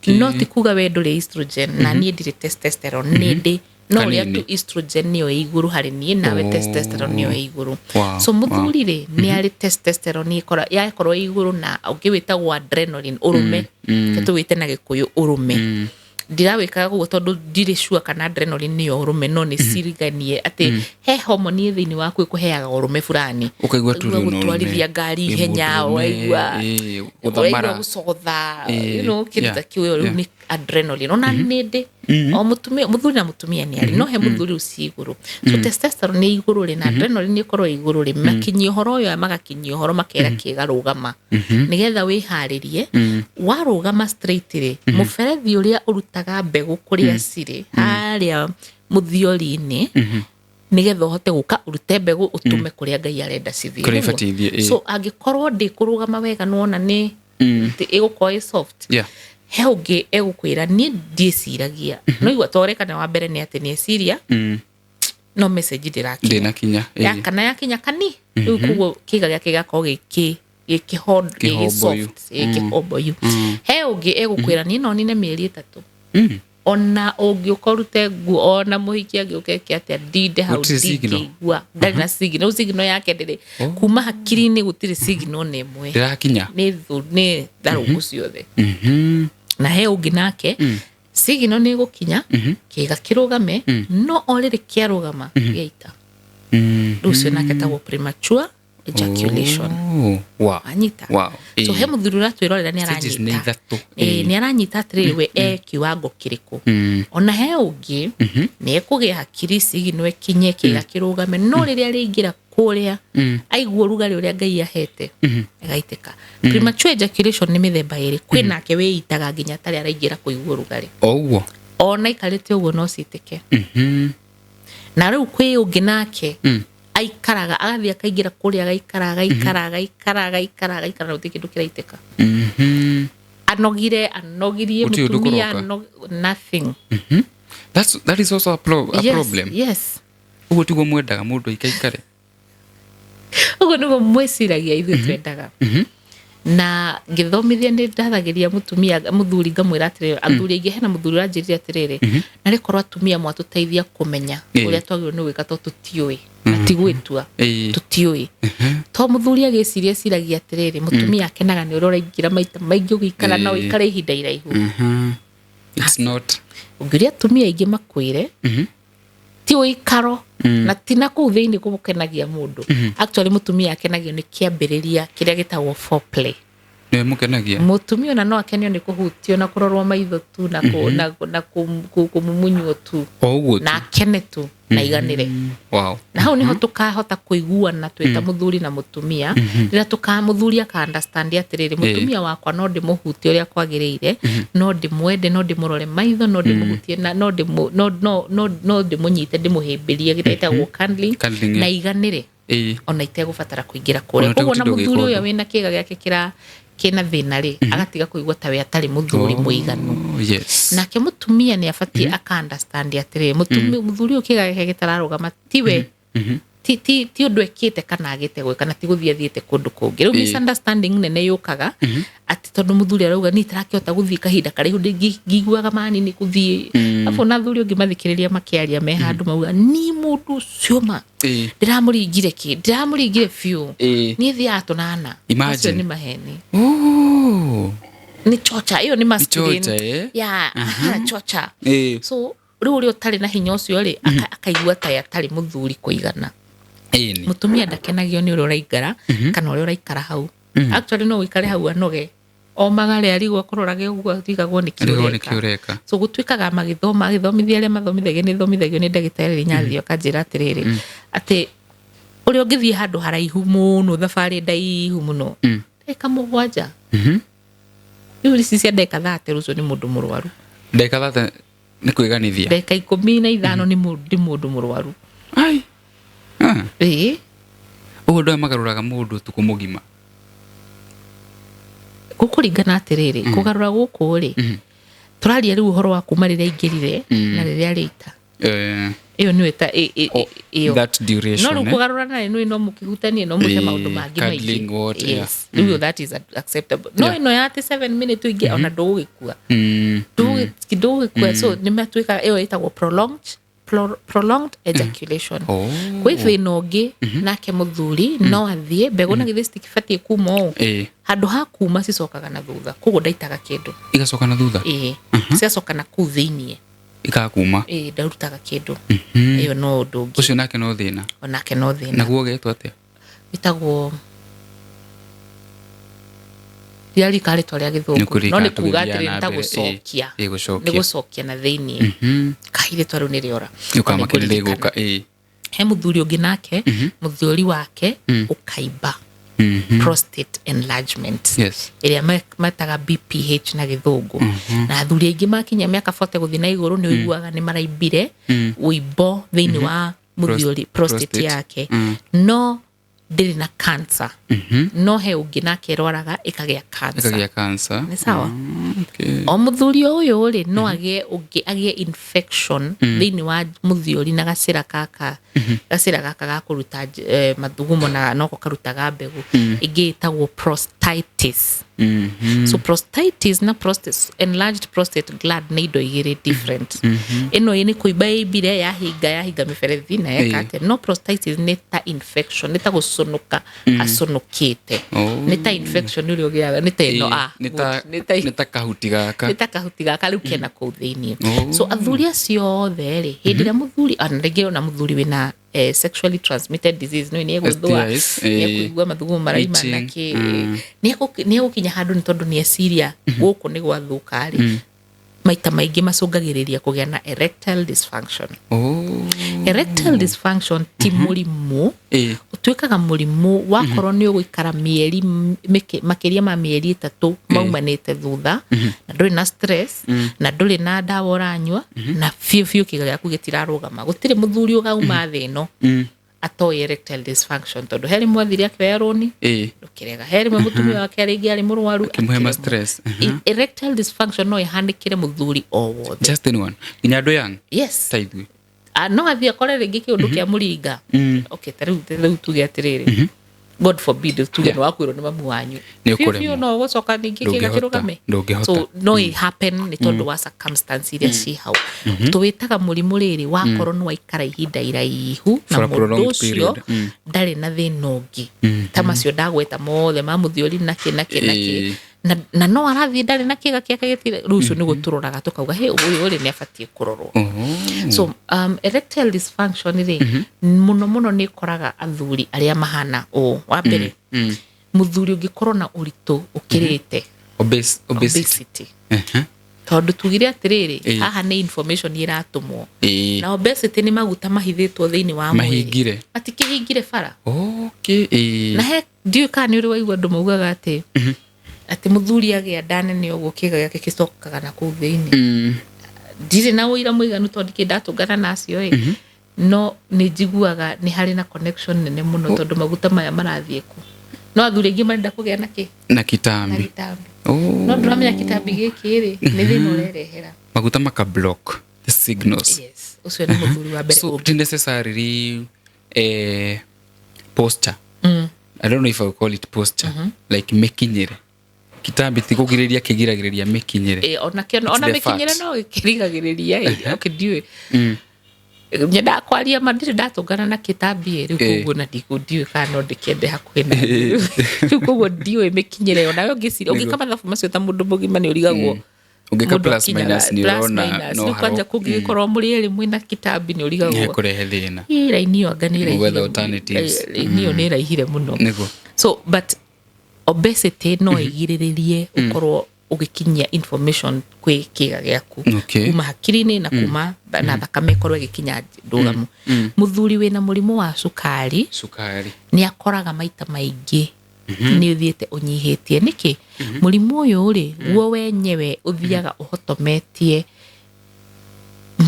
No ti kuga we ndũrĩ estrogen na niĩ ndirĩ testosterone, nĩ ndĩ no ũrĩa Kanini. tu estrogen nĩyo ĩ igũrũ harĩ niĩ, nawe testosterone nĩyo ĩ igũrũ. So mũthuri rĩ, nĩ arĩ testosterone yakorwo ĩ igũrũ, na ũngĩ wĩtagwo adrenaline, ũrũme. Reke tũwĩte na Gĩkũyũ ũrũme. Ndirawĩkaga ũguo tondũ ndirĩ sure kana adrenaline nĩyo ũrũme, no nĩ ciriganie atĩ he homoni ĩ thĩinĩ waku ĩkũheaga ũrũme fulani. Ũkaigua tu Ũkaigua rĩu no ũrũme. gũtwarithia ngari Wĩ ihenya, mũndũrũme, ũkaigua gũthamara. ũraigua gũcotha, kĩndũ ta kĩu. Rĩu nĩ adrenaline. Ona nĩ ndĩ o mũtumia, mũthuri na mũtumia nĩ arĩ, no he mũthuri ũcio igũrũ. So testosterone nĩ igũrũ rĩ, na adrenaline ĩkorwo ĩ igũrũ rĩ, makinyia ũhoro ũyũ, magakinyia ũhoro makera kĩga rũgama, nĩgetha wĩharĩrie. Warũgama straight rĩ, mũberethi ũrĩa ũrutaga mbegũ kũrĩa cirĩ harĩa mũthiori-inĩ, nĩgetha ũhote gũka ũrute mbegũ ũtũme kũrĩa Ngai arenda cithiĩ. Kũrĩa Nĩguo? ibatiĩ ithiĩ, ĩĩ. So angĩkorwo ndĩkũrũgama wega, nĩwona nĩ ĩgũkorwo ĩ soft. He ũngĩ egũkwĩra niĩ ndiĩciragia, no igua toreka wa mbere nĩ atĩ nĩeciria, no message ndĩrakinya. Ndĩnakinya. Ya kana yakinya kani rĩu, koguo kĩga gĩake gĩgakorwo gĩkĩ gĩkĩ Kĩhomboyu. soft, gĩkĩhomboyu. He ũngĩ egũkwĩra niĩ no nine mĩeri 3, ona ũngĩũka ũrute nguo, ona mũhiki angĩũka eke atĩa, ndinde hau. Gũtirĩ signal. Ndingĩigua, ndarĩ na signal. Rĩu signal yake ndĩrĩ kuma hakiri-inĩ, gũtirĩ signal ona ĩmwe. Ndĩrakinya. Nĩ nĩ tharũngũ ciothe. Na he ũngĩ nake signal nĩ ĩgũkinya, kĩga kĩrũgame, no o rĩrĩ kĩarũgama gĩaita. Rĩu ũcio nake tagwo premature ejaculation. Oh, wow. Anyita. So he mũthuri ũratwĩrorera nĩ Stages nĩ aranyita. ithatũ. Ĩĩ, nĩ aranyita atĩrĩrĩ, we e kiwango kĩrĩkũ. Ona he ũngĩ nĩ ekũgĩa hakiri signal ĩkinye, kĩga kĩrũgame, no rĩrĩa rĩingĩra kũrĩa aigua ũrugarĩ ũrĩa Ngai ahete, ĩgaitĩka. Premature ejaculation nĩ mĩthemba ĩrĩ. Kwĩ nake wĩitaga nginya atarĩ araingĩra kũigua ũrugarĩ. O ũguo. Ona aikarĩte ũguo no citĩke. Na rĩu kwĩ ũngĩ nake aikaraga, agathiĩ akaingĩra kũrĩa, agaikara, agaikara, agaikara, agaikara, agaikara, na gũtirĩ kĩndũ kĩraitĩka. Anogire, anogirie Gũtirĩ ũndũ mũtumia. kũroka. Nothing. That is also a Yes, problem. Yes. Ũguo tiguo mwendaga mũndũ aikaikare. Ũguo nĩguo mwĩciragia ithuĩ twendaga. Na ngĩthomithia nĩ ndathagĩria mũtumia, mũthuri, ngamwĩra atĩrĩrĩ, athuri aingĩ, hena mũthuri ũranjĩrire atĩrĩrĩ, na rĩkorwo atumia mwatũteithia kũmenya ũrĩa twagĩrĩirwo nĩ gwĩka, to tũtiũĩ na ti gwĩtua. Tũtiũĩ to mũthuri agĩciria, eciragia atĩrĩrĩ, mũtumia akenaga nĩ ũrĩa ũraingĩra maita maingĩ, ũgĩikara na ũikare ihinda iraihu. It's not. Ũngĩũria atumia aingĩ makwĩre ti ũikaro na ti na kũu thĩinĩ gũkenagia mũndũ. Actually mũtumia akenagio nĩ kĩambĩrĩria kĩrĩa gĩtagwo foreplay. Nĩwe mũkenagia. Mũtumia ona no akenio nĩ kũhutio na kũrorwo maitho tu na kũmumunywo tu. O ũguo tu. Na akene tu na iganĩre. Na hau niho tukahota kũiguana twĩ ta mũthuri na mũtumia, rĩrĩa tuka mũthuri aka understand atĩrĩrĩ, mũtumia wakwa no ndĩmũhutie ũrĩa kwagĩrĩire, no ndĩmwende, no ndĩmũrore maitho, no ndĩmũhutie, na no ndĩmũ no no no no ndĩmũnyite, ndĩmũhĩmbĩrie, kĩrĩa gĩtagwo cuddling, Cuddling, na iganĩre ona itegũbatara kũingĩra kũrĩa. Ona Koguo na ũtegũtinda mũthuri ũgĩka ũyũ ũndũ. wĩna kĩga gĩake kĩra kĩna thĩna rĩ, agatiga kũigua ta we atarĩ mũthuri mũiganu. Oh, yes. Nake mũtumia nĩ abatiĩ aka understand atĩrĩrĩ, mũthuri ũyũ kĩga gĩake gĩtararũgama tiwe, ti ũndũ ekĩte kana agĩte gwĩka, na ti gũthiĩ athiĩte kũndũ kũngĩ. Rĩu misunderstanding nene yũkaga atĩ tondũ mũthuri arauga niĩ itarakĩhota gũthiĩ kahinda karaihu, ngiguaga mani nĩ gũthiĩ abu. Na athuri ũngĩ mathikĩrĩria makĩaria me handũ mauga ni mũndũ ũcio ma ndĩramũringire kĩ, ndĩramũringire biũ, niĩ thiaga tũnana. Imagine. Macio nĩ maheni. Oh. Nĩ chocha ĩyo, nĩ masculine. Chocha, eh? Yeah, chocha. So rĩu ũrĩa ũtarĩ na hinya ũcio rĩ, akaigua ta atarĩ mũthuri kũigana. Ĩni. Mũtumia ndakenagio nĩ ũrĩa ũraingara kana ũrĩa ũraikara hau. Actually no ũikare hau anoge o magare, arigwo akũrorage ũguo, arigagwo nĩ kĩ Arigagwo nĩ ũreka. kĩ ũreka. So gũtuĩkaga magĩthoma, agĩthomithia arĩa mathomithagio, nĩ thomithagio nĩ ndagĩtarĩ Nyathio, akanjĩra atĩrĩrĩ, atĩ ũrĩa ũngĩthiĩ handũ haraihu mũno, thabarĩ ndaihu mũno, ndagĩka 7, rĩu ici cia ndagĩka 30, ũcio nĩ mũndũ mũrwaru. Ndagĩka 30 nĩ kwĩganithia. Ndagĩka 15 nĩ mũndũ mũrwaru. Ai. Ah. Ĩĩ. Ũguo andũ aya magarũraga mũndũ ũtukũ mũgima. Gũkũringana atĩrĩrĩ, kũgarũra gũkũ rĩ, tũraria rĩu ũhoro wa kuma rĩrĩa aingĩrire na rĩrĩa arĩita. Ĩyo nĩyo ĩta ĩyo. That duration. No rĩu kũgarũrana rĩ, nĩũĩ no mũkĩhutanie, no mwĩke maũndũ mangĩ Cuddling, maingĩ. what, yeah. Yes, rĩu that is acceptable. No ĩno ya atĩ 7 minute ũingĩ, ona ndũgũgĩkua. Ndũgũgĩkua. So nĩ matuĩkaga ĩyo ĩtagwo prolonged ejaculation. Oh. Kwĩ thĩna ũngĩ nake, mũthuri no athiĩ mbegũ na githĩ citikibatiĩ kuma ũũ, handũ ha kuma cicokaga na thutha, koguo ndaitaga kĩndũ. Igacoka na thutha. Ĩĩ, cigacoka na kũu thĩiniĩ. Ikakuma. Ĩĩ, ndarutaga kĩndũ. Ĩyo no ũndũ ũngĩ. Ũcio nake no thĩna. Onake no thĩna. Naguo ũgetwo atĩa? Wĩtagwo, ndirarika rĩtwa rĩa gĩthũngũ, no Nĩkũririkana nĩ kuga tũgĩthiaga atĩrĩ, na nĩ ta mbere. gũcokia. Ĩĩ, gũcokia. Nĩ gũcokia na thĩiniĩ. Kai rĩtwa rĩu nĩ rĩora. Nĩũkamaka nĩ rĩgũka. He mũthuri ũngĩ nake mũthuri wake ũkaimba, prostate enlargement, ĩrĩa metaga BPH na gĩthũngũ. Na athuri aingĩ makinya mĩaka 40 gũthiĩ na igũrũ, nĩ ũiguaga nĩ maraimbire ũimbo thĩinĩ wa mũthiori, prostate Prostate. yake, no ndĩrĩ na cancer. No he ũngĩ nake ĩrwaraga ĩkagĩa cancer. Ĩkagĩa cancer. Nĩ sawa. Okay. O mũthuri o ũyũ rĩ, no agĩe ũngĩ, agĩe infection thĩinĩ wa mũthiori na gacĩra gaka, gacĩra gaka ga kũruta mathugumo na noko karutaga mbegũ, ĩngĩ ĩtagwo prostatitis. So prostatitis na prostate, enlarged prostate gland nĩ indo igĩrĩ different. Ĩno nĩ kũimba ĩimbire, yahinga mĩberethi na yeka atĩa. No prostatitis nĩ ta infection, nĩ ta gũcũnũka acũnũkĩte. Oh. Nĩ ta infection ũrĩa ũgĩaga, nĩ ta ĩno, ah, Nĩ ta good. Nĩ ta nĩ ta kahuti gaka. Nĩ ta kahuti gaka rĩu kena kũu thĩiniĩ. Oh. So athuri acio othe rĩ, hĩndĩ ĩrĩa mũthuri, ona rĩngĩ ona mũthuri wĩna sexually transmitted disease, nĩ nĩ egũthũa, STIs, nĩ ekũigua mathugumo maraima itching, na kĩ, nĩ egũkinya handũ nĩ tondũ nĩ eciria gũkũ nĩ gwathũka rĩ, maita maingĩ macũngagĩrĩria kũgĩa na erectile dysfunction. Oh. Erectile dysfunction ti mũrimũ. Ũtuĩkaga mũrimũ wakorwo nĩ ũgũikara mĩeri makĩria ma mĩeri 3 maumanĩte thutha, na ndũrĩ na stress, na ndũrĩ na ndawa ũranyua, na biũ biũ kĩga gĩaku gĩtirarũgama. Gũtirĩ mũthuri ũgauma thĩ ĩno atoĩ erectile dysfunction, tondũ he rĩmwe athire akĩoya rũni, rũkĩrega. He rĩmwe mũtumia wake rĩngĩ arĩ mũrwaru, Akĩmũhe ma akĩremwo. stress. Erectile dysfunction no ĩhanĩkĩre mũthuri o wothe. Just anyone. Nginya andũ young Yes. ta ithuĩ. Ah, no athiĩ akore rĩngĩ kĩũndũ kĩa mũringa. Okay, ta rĩu tuge atĩrĩrĩ, God forbid, tuge nĩ wakwĩrwo nĩ mamu wanyu. Nĩ Biũ ũkũremwo. biũ no gũcoka ningĩ kĩga Ndũngĩhota. kĩrũgame. Ndũngĩhota. So no ĩ happen nĩ tondũ wa circumstance iria ci hau. Tũwĩtaga mũrimũ rĩrĩ wakorwo nĩ waikara ihinda iraihu na For a mũndũ prolonged ũcio period. Ndarĩ na thĩna ũngĩ ta macio ndagweta mothe ma mũthiori na kĩ na kĩ na kĩ, na no arathiĩ ndarĩ na kĩga kĩake gĩtirĩ, rĩu ũcio nĩguo tũroraga tũkauga, "Hĩ, ũyũ rĩ nĩ abatiĩ kũrorwo." Oh. So erectile dysfunction rĩ, mũno mũno nĩ ĩkoraga athuri arĩa mahana ũũ: wa mbere, mũthuri ũngĩkorwo na ũritũ ũkĩrĩte. Obesity. Obesity. Tondũ tugire atĩrĩrĩ, haha nĩ information ĩratũmwo. Na obesity nĩ maguta mahithĩtwo thĩinĩ wa mwĩrĩ. Mahingire. Matikĩhingire bara. Okay. Na he, ndiũĩ kana nĩ ũrĩ waigua andũ maugaga atĩ mũthuri agĩa nda nene ũguo, kĩga gĩake gĩcokaga na kũu thĩinĩ. Ndirĩ na ũira mũiganu tondũ ndikĩ ndatũngana nacio ĩ, no nĩ njiguaga nĩ harĩ na connection nene mũno, tondũ maguta maya marathiĩ ku, no athuri aingĩ marenda kũgĩa na kĩ? Na Na kitambi. gĩtambi. Oh. No ndũramenya kĩtambi gĩkĩ rĩ, nĩ thĩna ũrerehera. Maguta maka block the signals. Yes, ũcio nĩ mũthuri wa mbere. So ũngĩ ti necessarily posture. I don't know if I would call it posture, like mĩkinyĩre. Kitambi ti kũgirĩrĩria, kĩgiragĩrĩria mĩkinyĩre. Ĩ, onakĩo It's ona the mĩkinyĩre fat. no ĩkĩrigagĩrĩria ĩ. Okay, ndiũĩ, nyendaga kwaria ma, ndirĩ ndatũngana na kĩtambi ĩ rĩu, koguo na ndiũĩ kana no ndĩkĩende hakuhĩ na rĩu, koguo ndiũĩ mĩkinyĩre. Onawe ũngĩciria, ũngĩka mathabu macio ta mũndũ mũgima, nĩ ũrigagwo. Ũngĩka Mũndũ plus akinyaga minus nĩ plus ũrona minus. no Rĩu kwanja harwo. kũngĩgĩkorwo mũrĩ erĩ mwĩna kĩtambi, nĩ ũrigagwo. Nĩkũrehe thĩna. Ĩ, raini ĩyo anga nĩ Gwetha ĩraihire. alternatives. Raini ĩyo nĩ ĩraihire mũno. Nĩguo. So but obesity no ĩgirĩrĩrie ũkorwo ũgĩkinyia information kwĩ kĩga gĩaku kuma hakiri-inĩ na kuma na thakame ĩkorwo ĩgĩkinya ndũgamu. Mũthuri wĩna mũrimũ wa cukari, Cukari. nĩ akoraga maita maingĩ nĩ ũthiĩte ũnyihĩtie. Nĩkĩ? Mũrimũ ũyũ rĩ, guo wenyewe ũthiaga ũhotometie.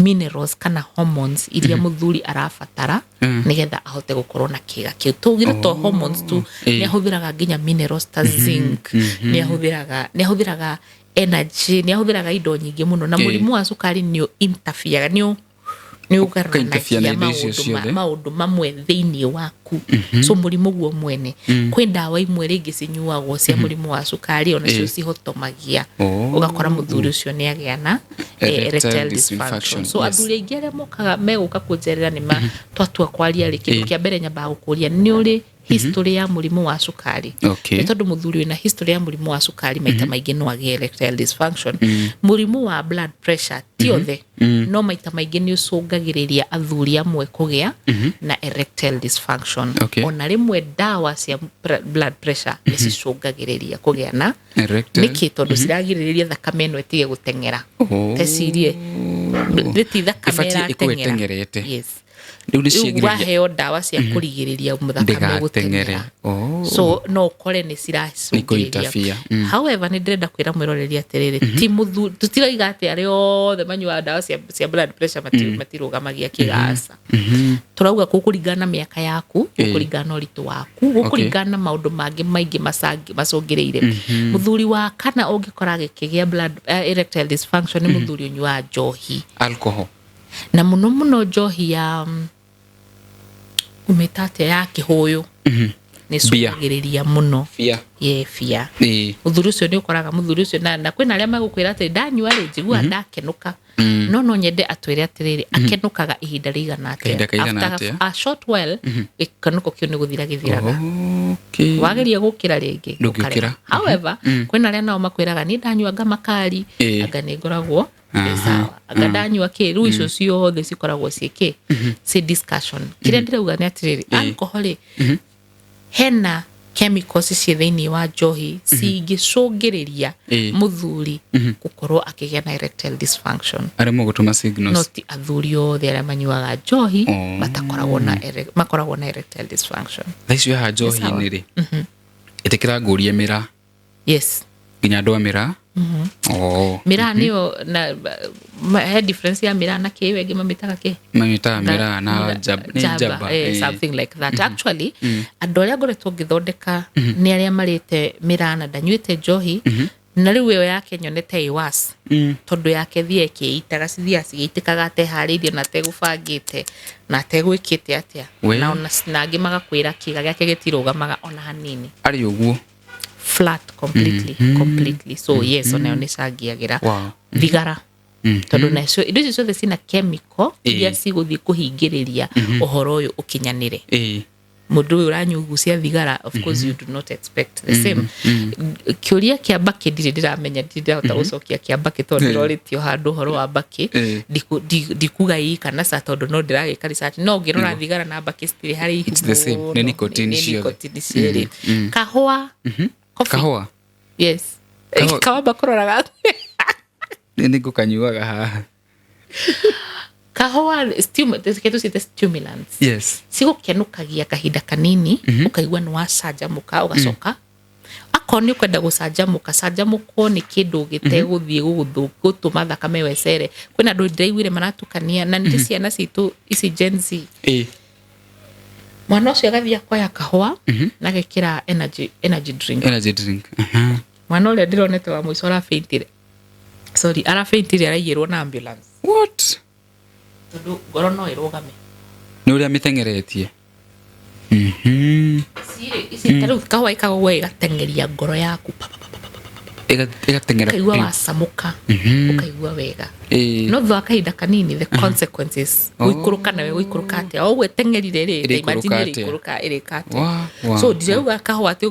Minerals kana hormones iria muthuri arabatara nigetha ahote gukorwo na kiga kiu. Tugire to hormones tu, ni ahũthĩraga nginya minerals ta zinc, nĩ ahũthĩraga energy, nĩ ahũthĩraga indo nyingĩ mũno, na mũrimũ wa cukari nĩ interfere, nĩ Ũka-interfere na ũgarũranagia indo icio maũndũ ciothe. Maũndũ mamwe thĩinĩ waku. So mũrimũ guo mwene, kwĩ ndawa imwe rĩngĩ cinyuagwo cia mũrimũ wa cukari, onacio cihotomagia, ũgakora mũthuri ũcio nĩ agĩa na erectile erectile dysfunction, dysfunction. So athuri aingĩ arĩa mokaga megũka kũnjerera, nĩ ma twatua kwaria rĩ, kĩndũ kĩa mbere nyambaga gũkũria nĩ ũrĩ history ya mũrimũ wa cukari. Nĩ tondũ mũthuri wĩna history ya mũrimũ wa cukari maita maingĩ no agĩe erectile dysfunction. Mũrimũ wa blood pressure, ti othe, no maita maingĩ nĩ ũcũngagĩrĩria athuri amwe kũgĩa na erectile dysfunction. Ona rĩmwe ndawa cia blood pressure nĩ cicũngagĩrĩria kũgĩa na Erectile. nĩkĩ? Tondũ ciragirĩrĩria thakame ĩno ĩtige gũteng'era. Tecirie nĩ ti thakame Ĩbatiĩ ĩkorwo ĩrateng'era. ĩteng'erete. Yes. Rĩu nĩ Rĩu ciagirĩria waheo ndawa cia kũrigĩrĩria thakame ndĩgateng'ere. gũteng'era, so no ũkore nĩ ciracũngĩrĩria. Nĩ kũ-interfere. However, nĩ ndĩrenda kwĩra mwĩroreri atĩrĩrĩ, ti mũthuri, tũtirauga atĩ arĩa othe manyuaga ndawa cia blood pressure matirũgamagia kĩgaca. Tũrauga gũkũringana na mĩaka yaku, gũkũringana na ũritũ waku, gũkũringana na maũndũ mangĩ maingĩ macũngĩrĩire. Mũthuri wa kana ũngĩkora agĩkĩgĩa erectile dysfunction nĩ mũthuri ũnyuaga njohi. Alcohol. Na mũno mũno njohi ya umĩta atĩa, ya kĩhũyũ, nĩ Beer. cũngagĩrĩria mũno. Bia. Ye bia. Mũthuri ũcio nĩ ũkoraga mũthuri ũcio na kwĩna arĩa magũkwĩra atĩ ndanyua rĩ, njiguaga ndakenũka, no nyende atwĩre atĩrĩrĩ, akenũkaga ihinda rĩigana Kahinda atĩa? kaigana After atĩa? a short while, gĩkenũko kĩu nĩ gũthira gĩthiraga. Wageria gũkĩra rĩngĩ, Ndũngĩũkĩra. ũkarema. However, kwĩna arĩa nao makwĩraga niĩ ndanyua anga makari, anga nĩ ngoragwo ndĩ sawa, anga ndanyua kĩ. Rĩu icio ciothe cikoragwo ciĩ kĩ, ciĩ discussion. Kĩrĩa ndĩrauga nĩ atĩrĩrĩ, alcohol rĩ, hena chemicals ciĩ thĩinĩ wa njohi cingĩcũngĩrĩria mũthuri gũkorwo akĩgĩa na erectile dysfunction. Aremwo gũtũma signals. No ti athuri othe arĩa manyuaga njohi matakoragwo na makoragwo na erectile dysfunction. Thaa icio haha njohi-inĩ rĩ, ĩtĩkĩra ngũrie mĩraa. Nginya andũ a mĩraa. Mĩraa nĩyo na he difference ya mĩraa na kĩ, wengĩ mamĩtaga kĩ? Mamĩtaga mĩraa na nĩ Jaba, njaba. Something like that. Actually, andũ arĩa ngoretwo ngĩthondeka nĩ arĩa marĩte mĩraa na ndanyuĩte njohi, na rĩu ĩyo yake nyonete ĩ worse, tondũ yake thiĩ ĩkĩitaga, cithiaga cigĩitĩkaga ateharĩirie na ategũbangĩte na ategwĩkĩte atĩa. Na ona na angĩ magakwĩra kĩga gĩake gĩtirũgamaga ona hanini. Arĩ ũguo. Flat completely, completely. So yes, onayo nĩ cangĩagĩra. Thigara, tondũ nacio indo icio ciothe cina chemical iria cigũthiĩ kũhingĩrĩria ũhoro ũyũ ũkinyanĩre. Mũndũ ũyũ ũranyugucia thigara, of course you do not expect the same. Kĩũria kĩa mbakĩ ndirĩ ndĩramenya, ndirĩ ndĩrahota gũcokia kĩa mbakĩ tondũ ndĩrorĩtio handũ ũhoro wa mbakĩ. Ndikuga ii kana ca, tondũ no ndĩragĩka research. No ũngĩrora thigara na mbakĩ citirĩ harĩ. It's the same. Nĩ nicotine Nĩ ciothe. nicotine cierĩ. Kahũa, coffee. Kahũa. Yes. Kahũa. Kawamba kũroraga. Nĩ ngũkanyuaga haha. Kahũa reke tũciĩte stimulants. Cigũkenũkagia kahinda kanini, ũkaigua nĩ wacanjamũka, ũgacoka akorwo nĩ ũkwenda gũcanjamũka, canjamũkwo nĩ kĩndũ gĩtegũthiĩ gũtũma thakame ĩyo ĩcere. Kwĩna andũ ndĩraiguire maratukania na nĩ ciana citũ ici Gen Z. Mwana ũcio agathiĩ akoya kahũa na agekĩra energy drink. Energy drink. Mwana ũrĩa ndĩronete wa mũico arafaintire, sorry, arafaintire, araigĩrwo na ambulance. What? Tondũ ngoro no ĩrũgame. Nĩ ũrĩa mĩteng'eretie. Ici ta rĩu kahũa ĩkagwo ĩgateng'eria ngoro yaku pa, pa, pa, pa, pa, pa, pa, pa. Ĩgateng'era. Ũkaigua wacamũka, ũkaigua wega, no thutha wa kahinda kanini, the consequences, gũikũrũka nawe gũikũrũka atĩa? O ũguo ĩteng'erire rĩ, ta Ĩrĩikũrũka imagine atĩa? ĩrĩikũrũka ĩrĩka atĩa? Wa, wa, So ndirauga kahũa atĩ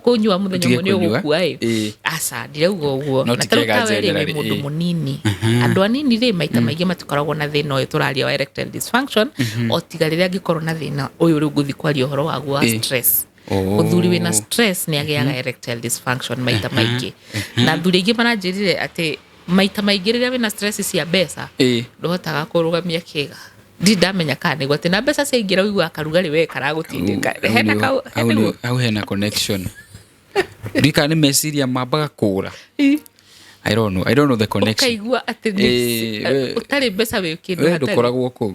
kũnyua mũthenya Ũtige ũmwe nĩ kũnyua. ũgũkua ĩ. Aca, ndirauga ũguo. No Na ti tarĩu kĩega tawe rĩ, wĩ generally, mũndũ mũnini. Andũ anini rĩ, maita maingĩ matikoragwo na thĩna ũyũ tũraria wa erectile dysfunction, o tiga rĩrĩa angĩkorwo na thĩna ũyũ rĩu ngũthiĩ kwaria ũhoro waguo wa stress. Mũthuri wĩna stress nĩ agĩaga erectile dysfunction maita maingĩ, na athuri aingĩ maranjĩrire atĩ maita maingĩ rĩrĩa wĩna stress cia mbeca, ndũhotaga kũrũgamia kĩga. Ndirĩ ndamenya kana nĩguo atĩ na mbeca ciaingĩra ũiguaga karugarĩ we karagũtindĩka. Hena Hau hena hau hena connection, ndikana nĩ meciria mambaga kũra. I don't know. I don't know the connection. Ũkaigua atĩ Eh, ũtarĩ mbeca wĩ kĩndũ We hatarĩ. ndũkoragwo kũu.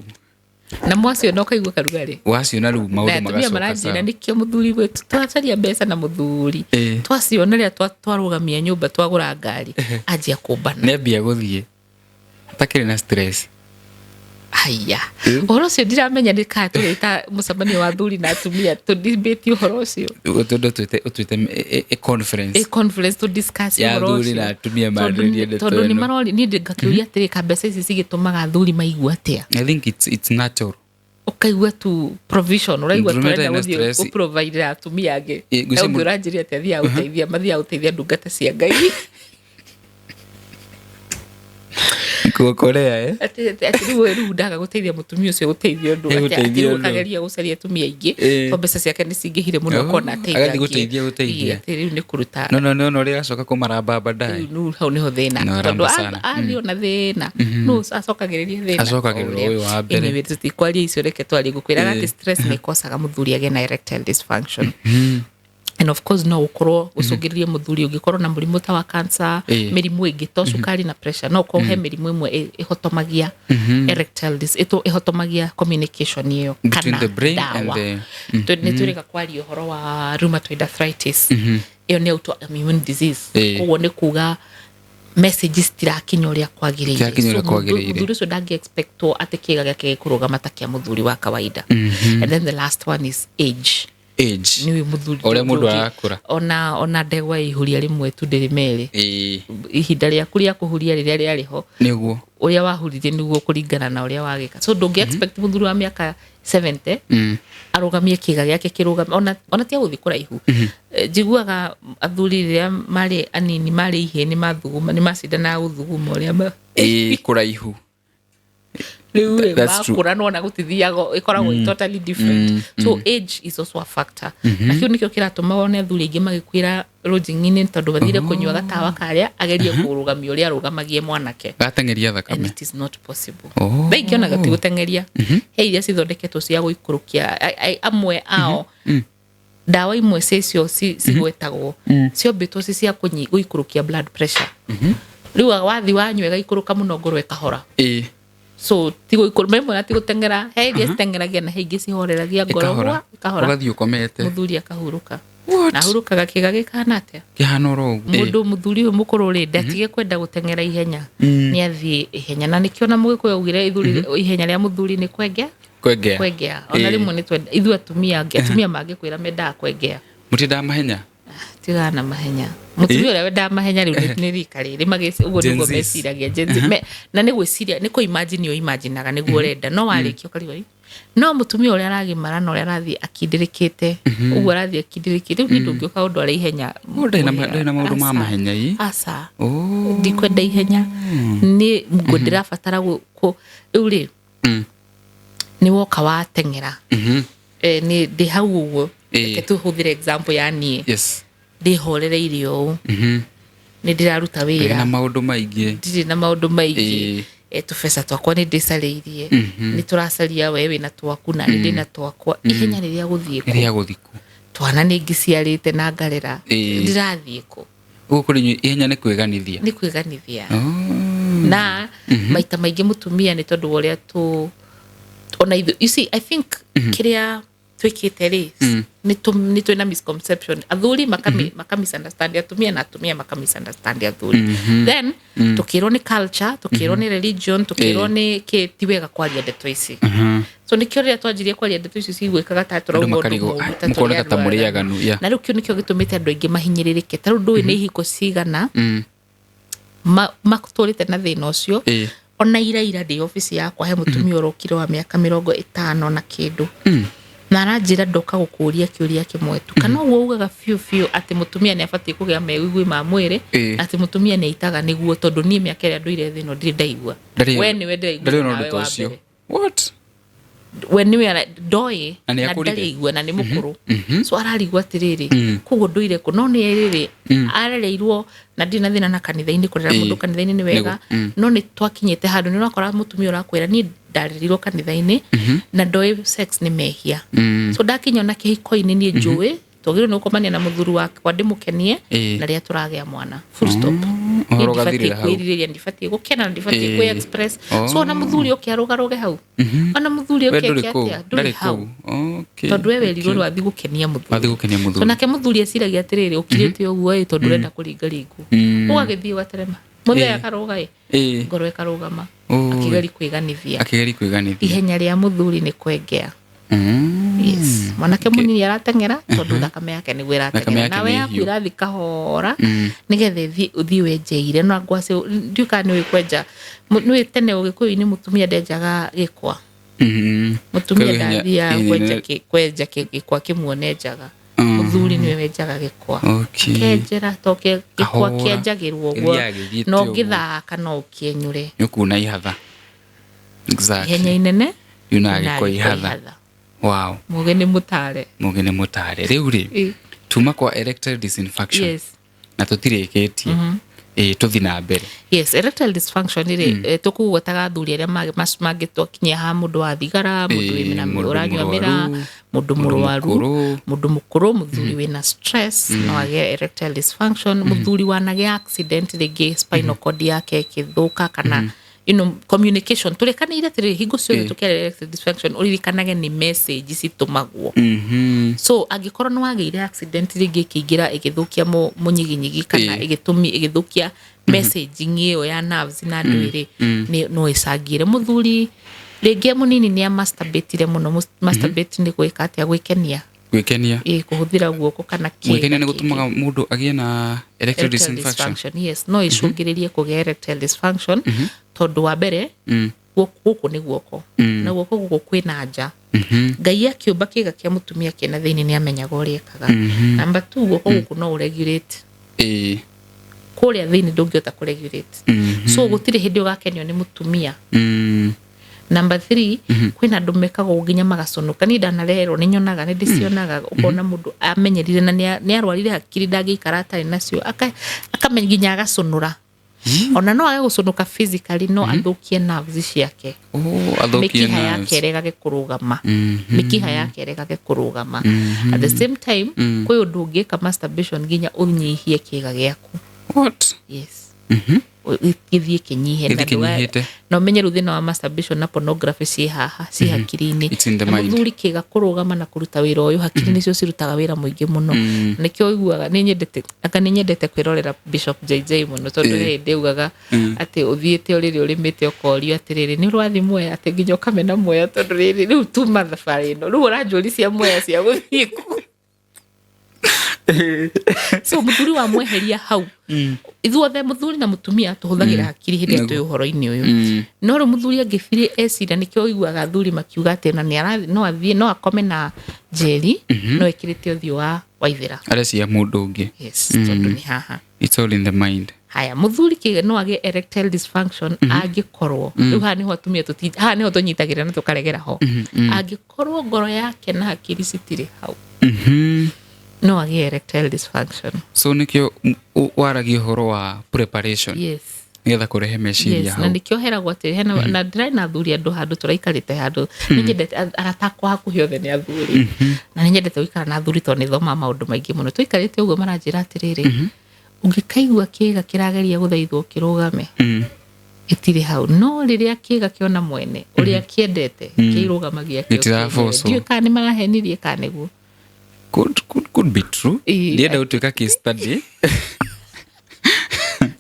Na mwaciona ũkaigua karugarĩ. Waciona rĩu Na maũndũ atumia magacoka maranjĩra sawa. nĩkĩo mũthuri wetu twacaria mbeca na mũthuri Eh. twaciona rĩrĩa twarũgamia nyũmba twagũra ngari anjia kũmbana. Nĩambia gũthiĩ atakĩrĩ na stress. Haya, ũhoro ũcio ndiramenya nĩ kana tũgĩta mũcemanio wa athuri na atumia tũdebate ũhoro ũcio. Ũtũndũ ũtuĩte a conference. A conference to discuss Ya ũhoro athuri ũcio. na atumia marĩrĩrie ndeto Tondũ nĩ ĩno. marori niĩ ngakĩũria atĩrĩ ka mbeca ici cigĩtũmaga athuri maigua atĩa. I think it's natural. Ũkaigua tu provision ũraigua Mũndũrũme tũrenda ndarĩ na gũthiĩ stress. gũprovidera atumia angĩ. Eh, ngwĩciria Na ũngĩ ũranjĩria atĩ athiaga gũteithia mathiaga gũteithia ndungata cia Ngai. Kuokolea eh? Atĩ rĩu ndaga gũteithia mũtumia ũcio gũteithia ũndũ Eh, atĩ gũteithia rĩu ũndũ. akageria gũcaria atumia aingĩ Eh. tondũ mbeca ciake nĩ cingĩhire mũno Oh, akona ateithagie. agathiĩ gũteithia, gũteithia. Ĩĩ, atĩ rĩu nĩ kũruta No no no no ũrĩa acoka kũmaramba baadaye. rĩu hau nĩho thĩna No, tondũ aramba sana. athiĩ ona thĩna nũ acokagĩrĩria thĩna. Acokagĩrĩria ũyũ wa mbere. Anyway, tũtikwaria icio reke twarie ngũkwĩraga Eh. atĩ stress nĩ ĩkosaga mũthuri agĩe na erectile dysfunction. And of course no ũkorwo ũcũngĩrĩrie mũthuri ũngĩkorwo na mũrimũ ta wa cancer, Eh. mĩrimũ ĩngĩ to cukari na pressure, no ũkorwo he mĩrimũ ĩmwe ĩhotomagia erectile ĩhotomagia communication ĩyo Between kana the brain and ndawa. the- Nĩ twĩrĩga kwaria ũhoro wa rheumatoid arthritis. Ĩyo nĩ autoimmune disease. Eh. Koguo nĩ kuga messages tirakinya ũrĩa kwagĩrĩire. Tirakinya ũrĩa So, kwagĩrĩire. mũthuri ũcio ndangĩ expectwo atĩ kĩga gĩake gĩkũrũgama ta kĩa mũthuri wa kawaida. And then the last one is age. Age. Nĩ mũthuri Ũrĩa mũndũ ndũngĩ- arakũra. ona ndegwa ĩhuria rĩmwe tu ndĩrĩ merĩ. Ĩĩ. Ihinda rĩaku rĩa kũhuria rĩrĩa rĩarĩ ho Nĩguo. ũrĩa wahuririe nĩguo kũringana na ũrĩa wagĩka. So ndũngĩ expect mũthuri wa mĩaka 70 arũgamie kĩga gĩake kĩrũgame ona tia gũthiĩ kũraihu. Eh, njiguaga athuri rĩrĩa marĩ anini marĩ ihĩĩ nĩ mathuguma nĩ macindanaga gũthuguma ũrĩa Ĩĩ kũraihu. Rĩu rĩ That's true. makũra nona gũtithiaga ĩkoragwo ĩ totally different. So age is also a factor. Na kĩu nĩkĩo kĩratũma wone athuri aingĩ magĩkuĩra lodging-inĩ tondũ mathire kũnyua gatawa karĩa agerie kũrũgamia ũrĩa arũgamagie mwanake. Gateng'eria And thakame. it is not possible. Oh. Thaa ingĩ onaga ti gũteng'eria. He iria cithondeketwo cia gũikũrũkia amwe ao ndawa imwe ciacio cigwetagwo ciombĩtwo ci cia gũikũrũkia blood pressure. Rĩu wathi wanyua ĩgaikũrũka mũno ngoro ĩkahora. Ĩĩ. So ti gũikũrũka rĩmwe na ti gũteng'era he iria citeng'eragia na he ingĩ cihoreragia ngoro Ĩkahora. gwa ĩkahora. Ũgathiĩ ũkomete. Mũthuri akahurũka. What? Na ahurũkaga kĩga gĩkahana atĩa? Kĩhana oro ũguo. Mũndũ mũthuri ũyũ mũkũrũ rĩ ndatige kwenda gũteng'era ihenya nĩ athiĩ ihenya na nĩkĩo na mũgĩkũyũ augire ithuri ihenya rĩa mũthuri nĩ kwengea. Kwengea. Kwengea ona Ĩĩ. rĩmwe nĩ twenda ithuĩ atumia angĩ atumia mangĩkwĩra mendaga kwengea. Mũtindaga mahenya. Tigana na mahenya mũtumia ũrĩa wendaga mahenya rĩu nĩ rika rĩrĩ ũguo Gen nĩguo Zs. meciragia Gen Z. Na nĩ gwĩciria nĩ kũ-imagine ũimaginaga nĩguo ũrenda no warĩkia ũkarigwo "Ĩ." No mũtumia ũrĩa aragimara na ũrĩa arathiĩ akindĩrĩkĩte ũguo arathiĩ akindĩrĩkĩte rĩu niĩ ndũngĩũka ũndware ihenya. Oh, ndarĩ na maũndũ ma Aca. mahenya ĩ. Aca. Oh. Ndikwenda ihenya nĩ ngo ndĩrabatara rĩu rĩ nĩ woka wateng'era. Eh, nĩ ndĩ hau ũguo. Ĩĩ. Reke tũhũthĩre example ya niĩ. Yes. Ndĩhorereirie ũũ nĩ ndĩraruta Ndĩrĩ wĩra na maũndũ maingĩ. ndirĩ na maũndũ maingĩ. Ĩĩ. Eh, tũbeca twakwa nĩ ndĩcarĩirie nĩ tũracaria we wĩna twaku na nĩ ndĩna twakwa ihenya rĩrĩa gũthiĩ kũ Rĩrĩa gũthiĩ kũ. Twana nĩ ngĩciarĩte na ngarera. Ĩĩ. Ndĩrathiĩ kũ? Ũguo kũrĩ inyuĩ ihenya nĩ kwĩganithia. Nĩ kwĩganithia. Oh. Na maita maingĩ mũtumia nĩ tondũ wa ũrĩa tũ ona ithuĩ you see I think kĩrĩa twĩkĩte rĩ nĩ twĩna misconception athuri maka misunderstand atumia na atumia maka misunderstand athuri. Then tũkĩrwo nĩ culture, tũkĩrwo nĩ religion, tũkĩrwo nĩ kĩ ti wega kwaria ndeto ici. So nĩkĩo rĩrĩa twanjirie kwaria ndeto ici ciguĩkaga ta tũrauga ũndũ makarigwo, mũũru, "Ah, ta tũrĩ mũkoneka ta andũ mũrĩ aganu." aganu, yeah. Na rĩu kĩu nĩkĩo gĩtũmĩte andũ aingĩ mahinyĩrĩrĩke ta rĩu ndũĩ nĩ ihiko cigana matũrĩte na thĩna ũcio. Ĩĩ. Ona ira ndĩ obici yakwa he mũtumia ũrokire wa mĩaka 50 na kĩndũ na aranjĩra ndoka gũkũria kĩũria kĩmwe tu kana ũguo ugaga biũ biũ atĩ mũtumia nĩ abatiĩ kũgĩa mewĩgwi ma mwĩrĩ Ĩĩ. atĩ mũtumia nĩ aitaga nĩguo tondũ niĩ mĩaka ĩrĩa ndũire thĩ ĩno ndirĩ ndaigua. Ndarĩ- We nĩwe ndĩraigua ndarĩ ona nawe ũndũ ta wa ũcio. mbere. What? We nĩwe ndoĩ Na nĩ na akũrire? ndarĩ igua na nĩ mũkũrũ so ararigwo atĩrĩrĩ koguo ndũire kũ no nĩ rĩrĩ arereirwo na ndirĩ na thĩna na kanitha-inĩ kũrera Ĩĩ. mũndũ kanitha-inĩ nĩ wega Nĩguo, no nĩ twakinyĩte handũ nĩ ũrakora mũtumia ũrakwĩra niĩ ndarereirwo kanitha-inĩ na ndoĩ sex nĩ mehia so ndakinya ona kĩhiko-inĩ niĩ njũĩ Twagĩrĩirwo nĩ gũkomania na mũthuri wakwa ndĩmũkenie Ĩĩ. na rĩrĩa tũragĩa mwana, full stop. Ũhoro Niĩ ũgathirĩra ndibatiĩ hau. kwĩrirĩria, ndibatiĩ gũkena, ndibatiĩ Ĩĩ. kwĩ express. Oh. So ona mũthuri oke arũgarũge hau, ona mũthuri We oke ndũrĩ eke kũu, atĩa, ndũrĩ ndarĩ hau. kũu. Okay, Tondũ we werirwo okay. wathiĩ gũkenia Wathiĩ mũthuri. gũkenia So mũthuri. nake mũthuri eciragia atĩrĩrĩ, ũkirĩte ũguo ĩ tondũ ũrenda kũringaringwo, ũgagĩthiĩ ũgaterema, mũthee akarũga ĩ, ngoro ĩkarũgama. Oi. Akĩgeri kwĩganithia. Akĩgeria kwĩganithia. Ihenya rĩa mũthuri nĩ kwengea. Yes, mwanake mũnini arateng'era tondũ thakame yake nĩguo Thakame ĩrateng'era. yake Nawe nĩ yaku hiũ. ĩrathiĩ kahora nĩgetha ũthiĩ wenjeire na ngwacĩ. Ndiũĩ kana nĩũĩ kwenja. Nĩũĩ tene ũgĩkũyũ-inĩ mũtumia ndenjaga gĩkwa. Mũtumia Koguo ihenya- ndathiaga ihenya kwenja gĩkwa kĩmuone njaga. Mũthuri nĩwe wenjaga gĩkwa. Kenjera to gĩkwa Kahora. kĩenjagĩrwo ũguo. Gĩthiaga gĩthiĩte Na ũguo. ũngĩthaka no ũkĩenyũre. Nĩ ũkuona ihatha. Exactly. Ihenya inene Yunaga yunaga gĩkwa gĩkwa ihatha. ihatha. Wow. Mũgĩ nĩ mũtare. Mũgĩ nĩ mũtare. Rĩu rĩ, tuma kwa erectile dysfunction na tũtirĩkĩtie, ĩĩ, tũthi na mbere. Yes, erectile dysfunction rĩ, tũkũgwetaga athuri arĩa mangĩtwakinyia haha, mũndũ wa thigara, mũndũ wĩna mũndũ ũranyua mĩraa, mũrwaru, mũndũ mũndũ mũrwaru, mũkũrũ. Mũndũ mũkũrũ, mũthuri wĩna stress no agĩe erectile dysfunction, mũthuri wanagĩa accident rĩngĩ spinal cord yake ĩkĩthũka, kana communication. Tũrĩkanĩire atĩrĩrĩ, hingo ciothe tũkĩaria erectile dysfunction, ũririkanage nĩ message citũmagwo. So angĩkorwo nĩ wagĩire accident rĩngĩ ĩkĩingĩra ĩgĩthũkia mũnyiginyigi kana ĩgĩtũmi ĩgĩthũkia messaging ĩyo ya nerves na ndwĩrĩ, no ĩcangĩre. Mũthuri rĩngĩ mũnini nĩ amasturbatire mũno. Masturbate nĩ gwĩka atĩa? Gwĩkenia. Gwĩkenia. Ĩ, kũhũthĩra guoko kana kĩga. Gwĩkenia nĩ gũtũmaga mũndũ agĩe na erectile Erectile dysfunction? dysfunction, yes, no ĩcũngĩrĩrie kũgĩa erectile dysfunction, tondũ wa mbere gũkũ nĩ guoko, na guoko gũkũ kwĩna nja. Ngai akĩũmba kĩga kĩa mũtumia kĩna thĩinĩ nĩ amenyaga ũrĩa ekaga. Number two, guoko gũkũ no ũregulate. Kũrĩa thĩinĩ ndũngĩhota kũregulate, so gũtirĩ hĩndĩ ũgakenio nĩ mũtumia. Number three, kwĩna andũ mekaga ũguo nginya magaconoka. Niĩ ndanarerwo nĩ nyonaga, nĩ ndĩcionaga, ũkona mũndũ amenyerire na nĩ arwarire hakiri, ndangĩikara atarĩ nacio. Akamenya nginya agacũnũra. Ona no age gũconoka physically, no athũkie nerves ciake. Oh, athũkie Mĩkiha nerves. yake ĩregage kũrũgama. Mĩkiha yake ĩregage kũrũgama. At the same time, kwĩ ũndũ ũngĩka masturbation nginya ũnyihie kĩga gĩaku. What? Yes. Gĩthiĩ kĩnyihe. Gĩthiĩ Na kĩnyihĩte. Na ũmenye rĩu thĩna wa masturbation na pornography ciĩ haha, ciĩ hakiri-inĩ. It's in the Na mind. mũthuri kĩga kũrũgama na kũruta wĩra ũyũ, hakiri nĩcio cirutaga wĩra mũingĩ mũno. Nĩkĩo ũiguaga nĩ nyendete, anga nĩ nyendete kwĩrorera Bishop JJ mũno, tondũ he hĩndĩ augaga atĩ ũthiĩte ũrĩrĩ ũrĩmĩte ũkorio atĩrĩrĩ, nĩ ũrathiĩ Mwea, atĩ nginya ũkamena Mwea, tondũ rĩrĩ rĩu tuma thabarĩ ĩno, rĩu ũranjũri cia Mwea cia gũthiĩ kũ. So mũthuri wa mweheria hau, ithuothe mũthuri na mũtumia tũhũthagĩra hakiri hĩndĩ ĩrĩa twĩ ũhoro-inĩ ũyũ. No rĩu mũthuri angĩbirĩ eciria, nĩkĩo ũiguaga athuri makiuga atĩ ona no athiĩ no akome na njeri no ĩkĩrĩte ũthiũ wa Waithĩra. Arecia mũndũ ũngĩ. Yes, tondũ nĩ haha. It's all in the mind. Haya, mũthuri kĩga no agĩe erectile dysfunction angĩkorwo rĩu haha nĩho atumia haha nĩho tũnyitagĩrĩra na tũkaregera ho, angĩkorwo ngoro yake na hakiri citirĩ hau, no agĩe erectile dysfunction. So nĩkĩo waragia ũhoro wa preparation nĩgetha kũrehe meciria Yes, na hau. nĩkĩo heragwo atĩ hena na ndĩrarĩ na athuri andũ handũ tũraikarĩte handũ. Nĩ nyendete arata akwa hakuhĩ othe nĩ athuri, na nĩ nyendete gũikara na athuri tondũ nĩ thomaga maũndũ maingĩ mũno. Tũikarĩte ũguo maranjĩra atĩrĩrĩ, ũngĩkaigua kĩga kĩrageria gũthaithwo kĩrũgame, gĩtirĩ hau, no rĩrĩa kĩga kĩona mwene ũrĩa kĩendete, kĩrũgamagia kĩo Gĩtira kĩenyewe. force. Ndiũĩ kana nĩ marahenirie kana nĩguo. Could be true. Ndienda gũtuĩka case study.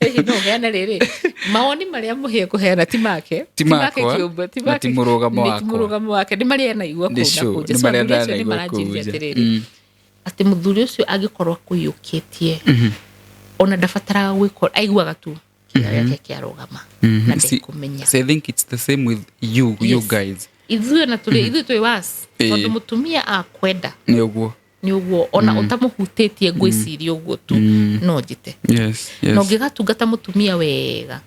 Hihi no ũheane rĩrĩ mawoni marĩa mũhĩe kũheana ti make? Ti makwa, kĩũmbe, ti na make, ti mũrũgamo nĩ ti wakwa. mũrũgamo wake, nĩ marĩa anaigua Nĩ kũu na sure, kũu nja. nĩ So marĩa athuri acio nĩ ndanaigua kũu maranjĩrire nja. atĩrĩrĩ, atĩ mũthuri ũcio angĩkorwo akũiyũkĩtie, ona ndabataraga gwĩka, aiguaga tu kĩga gĩake kĩarũgama na ndekũmenya. See, I think it's the same with you Yes. guys. Ithuĩ ona tũrĩ ithuĩ twĩ was tondũ mũtumia akwenda, Nĩ ũguo. Nĩ ũguo, ona ũtamũhutĩtie, ngwĩciria ũguo tu no njĩte. Na ũngĩgatungata mũtumia wega,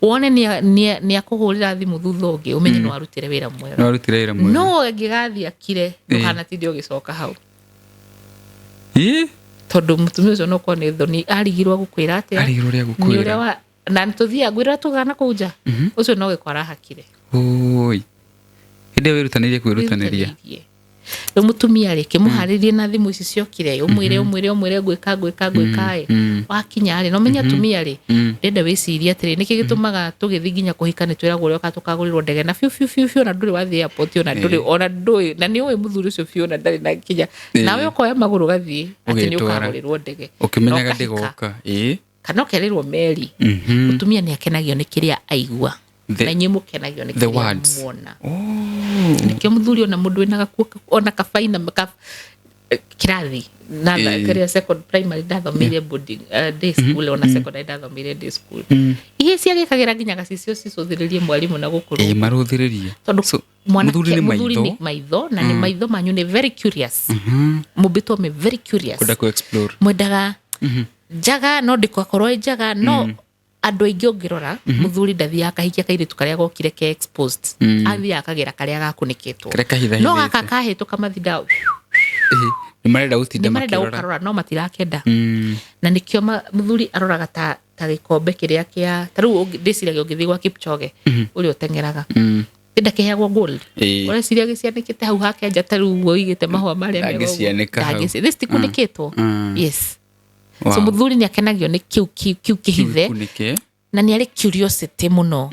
wone nĩ akũhũrĩra thimũ thutha ũngĩ, ũmenye nĩ warutire wĩra mwega. Nĩ warutire wĩra mwega. No angĩgathiĩ akire, ndũkanatinde ũgĩcoka hau. Ĩ? Tondũ mũtumia ũcio no korwo nĩ thoni arigirwo gũkwĩra atĩa. Arigirwo ũrĩa Nĩ gũkwĩra. ũrĩa na tũthiaga ngwĩra tũgana kũu nja, ũcio no gĩko arahakire. Oi. Hĩndĩ ĩyo wĩrutanĩirie kwĩrutanĩria. Wĩrutanĩirie. Rĩu mũtumia rĩ, kĩmũharĩrie na thimũ ici ciokire, ũmwĩre ũmwĩre ũmwĩre ngwĩka ngwĩka ngwĩka ĩ, wakinya rĩ, na ũmenye atumia rĩ, ndĩrenda wĩcirie atĩrĩ, nĩkĩ gĩtũmaga tũgĩthiĩ nginya kũhika nĩ twĩragwo ũrĩa tũkagũrĩrwo ndege na biũ biũ biũ biũ, ona ndũrĩ wathiĩ airport, ona ndũrĩ, ona ndũĩ, na nĩ ũĩ mũthuri ũcio biũ ona ndarĩ na kinya, nawe ũkoya magũrũ ũgathiĩ atĩ nĩ Ũgetwara. ũkagũrĩrwo ndege Ũkĩmenyaga Na ũkahika. ndĩgoka. Ĩĩ. Kana ũkerĩrwo meri. Mũtumia nĩ akenagio nĩ kĩrĩa aigua, na inyuĩ mũkenagio nĩ The kĩrĩa words. muona. Oh. Nĩkĩo mũthuri ona mũndũ wĩna gakuo ona kabaina ka kĩrathi na kĩrĩa second primary ndathomeire boarding, day school, ona secondary ndathomeire day school, ihe ciagĩkagĩra nginya gacicio cicũthĩrĩrie mwarimũ na gũkũ. Ĩĩ, marũthĩrĩrie. Tondũ So, mwanake mũthuri nĩ mũthuri maitho. nĩ maitho, na nĩ maitho manyu nĩ very curious, mũmbĩtwo me very curious. Kwenda ku explore. Mwendaga njaga no ndĩgakorwo ĩ njaga, no andũ aingĩ ũngĩrora, mũthuri ndathiaga akahikia kairĩtu karĩa gokire ke exposed, athiaga akagĩra karĩa gakunĩkĩtwo. Karĩa kahithahithĩte. No gaka kahĩtũka mathinda. Ĩĩ, nĩ marenda gũtinda Nĩ marenda makĩrora. gũkarora no matirakenda, na nĩkĩo mũthuri aroraga ta gĩkombe kĩrĩa kĩa ta rĩu ndĩciragia ũngĩthiĩ gwa Kipchoge ũrĩa ũteng'eraga, ndakĩheagwo gold. Ũreciria gĩcianĩkĩte hau hake nja ta rĩu ũguo ũigĩte mahũa marĩa mega ũguo? Ndangĩcianĩka hau. This tikunĩkĩtwo. Yes. Wow. So mũthuri nĩ akenagio nĩ kĩu kĩhithe, Kunĩke. na nĩ arĩ curiosity mũno,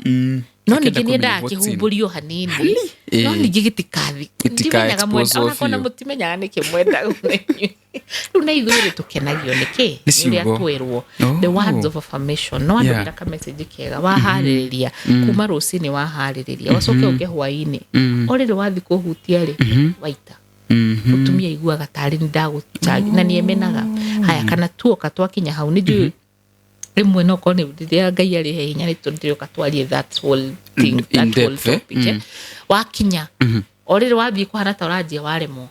no Akenda ningĩ nĩ endaga kũmenya what's in. kĩhumbũrio hanini, no ningĩ gĩtikathi. Gĩtika Ndimenyaga mwenda- expose ona kona biũ. mũtimenyaga nĩkĩ mwendaga rĩu, na ithuĩ rĩ tũkenagio nĩkĩ? Nĩ Nĩ ũrĩa ciugo. twerwo, Oh. the words of affirmation, no andũ mera kamessage kega waharĩrĩria kuma rũcinĩ, waharĩrĩria wacoke ũke hwaĩ-inĩ, o rĩrĩ wathiĩ kũhutia rĩ, waita. Mũtumia aiguaga tarĩ nĩ ndagũcagi na nĩ emenaga haya kana tuoka twakinya hau nĩ njũĩ rĩmwe no korwo nĩ rĩrĩa Ngai arĩhe hinya nĩ tũndĩrĩũka twarie that whole thing, In that whole depth, eh? topic, eh? Wakinya o rĩrĩ wambie kũhana ta ũranjia waremwo.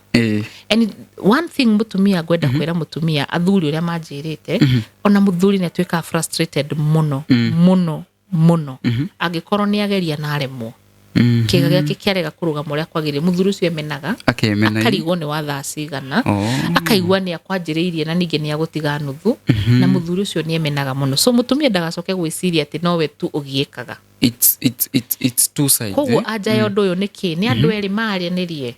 And one thing mũtumia ngwenda kwĩra mũtumia, athuri ũrĩa manjĩrĩte, ona mũthuri nĩ atuĩkaga frustrated mũno mũno mũno angĩkorwo nĩ ageria na aremwo, kĩga gĩake kĩarega kũrũgama ũrĩa kwagĩrĩire, mũthuri ũcio emenaga. Akemena. Akarigwo nĩ wa thaa cigana. Oh. Akaigua nĩ akwanjĩrĩirie na ningĩ nĩ agũtiga nuthu, na mũthuri ũcio nĩ emenaga mũno. So mũtumia ndagacoke gwĩciria atĩ nowe tu ũgiĩkaga. It's two sides. Koguo Eh? anja ya ũndũ ũyũ nĩ kĩ? Nĩ andũ erĩ maranĩrie.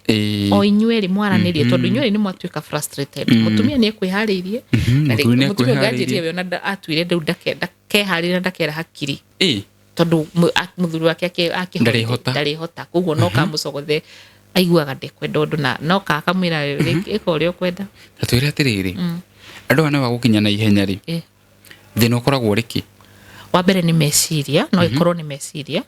O inyuĩ erĩ mwaranĩrie, tondũ inyuĩ erĩ nĩ mwatuĩka frustrated. Mũtumia nĩ ekwĩharĩirie na Mũthuri nĩ mũtumia ũngĩ ekwĩharĩirie. anjĩrire we ona atuire rĩu ndakeharĩria na ndakera hakiri, tondũ mũthuri wake Ndarĩhota. Ndarĩhota, koguo no kamũcogothe aiguaga ndekwenda ũndũ na no kakamwĩra ĩka ũrĩa ũkwenda. Ta twĩre atĩrĩrĩ, andũ aya nĩ wagũkinya na ihenya rĩ, thĩna ũkoragwo ũrĩ kĩ? Wa mbere nĩ meciria, no ĩkorwo nĩ meciria.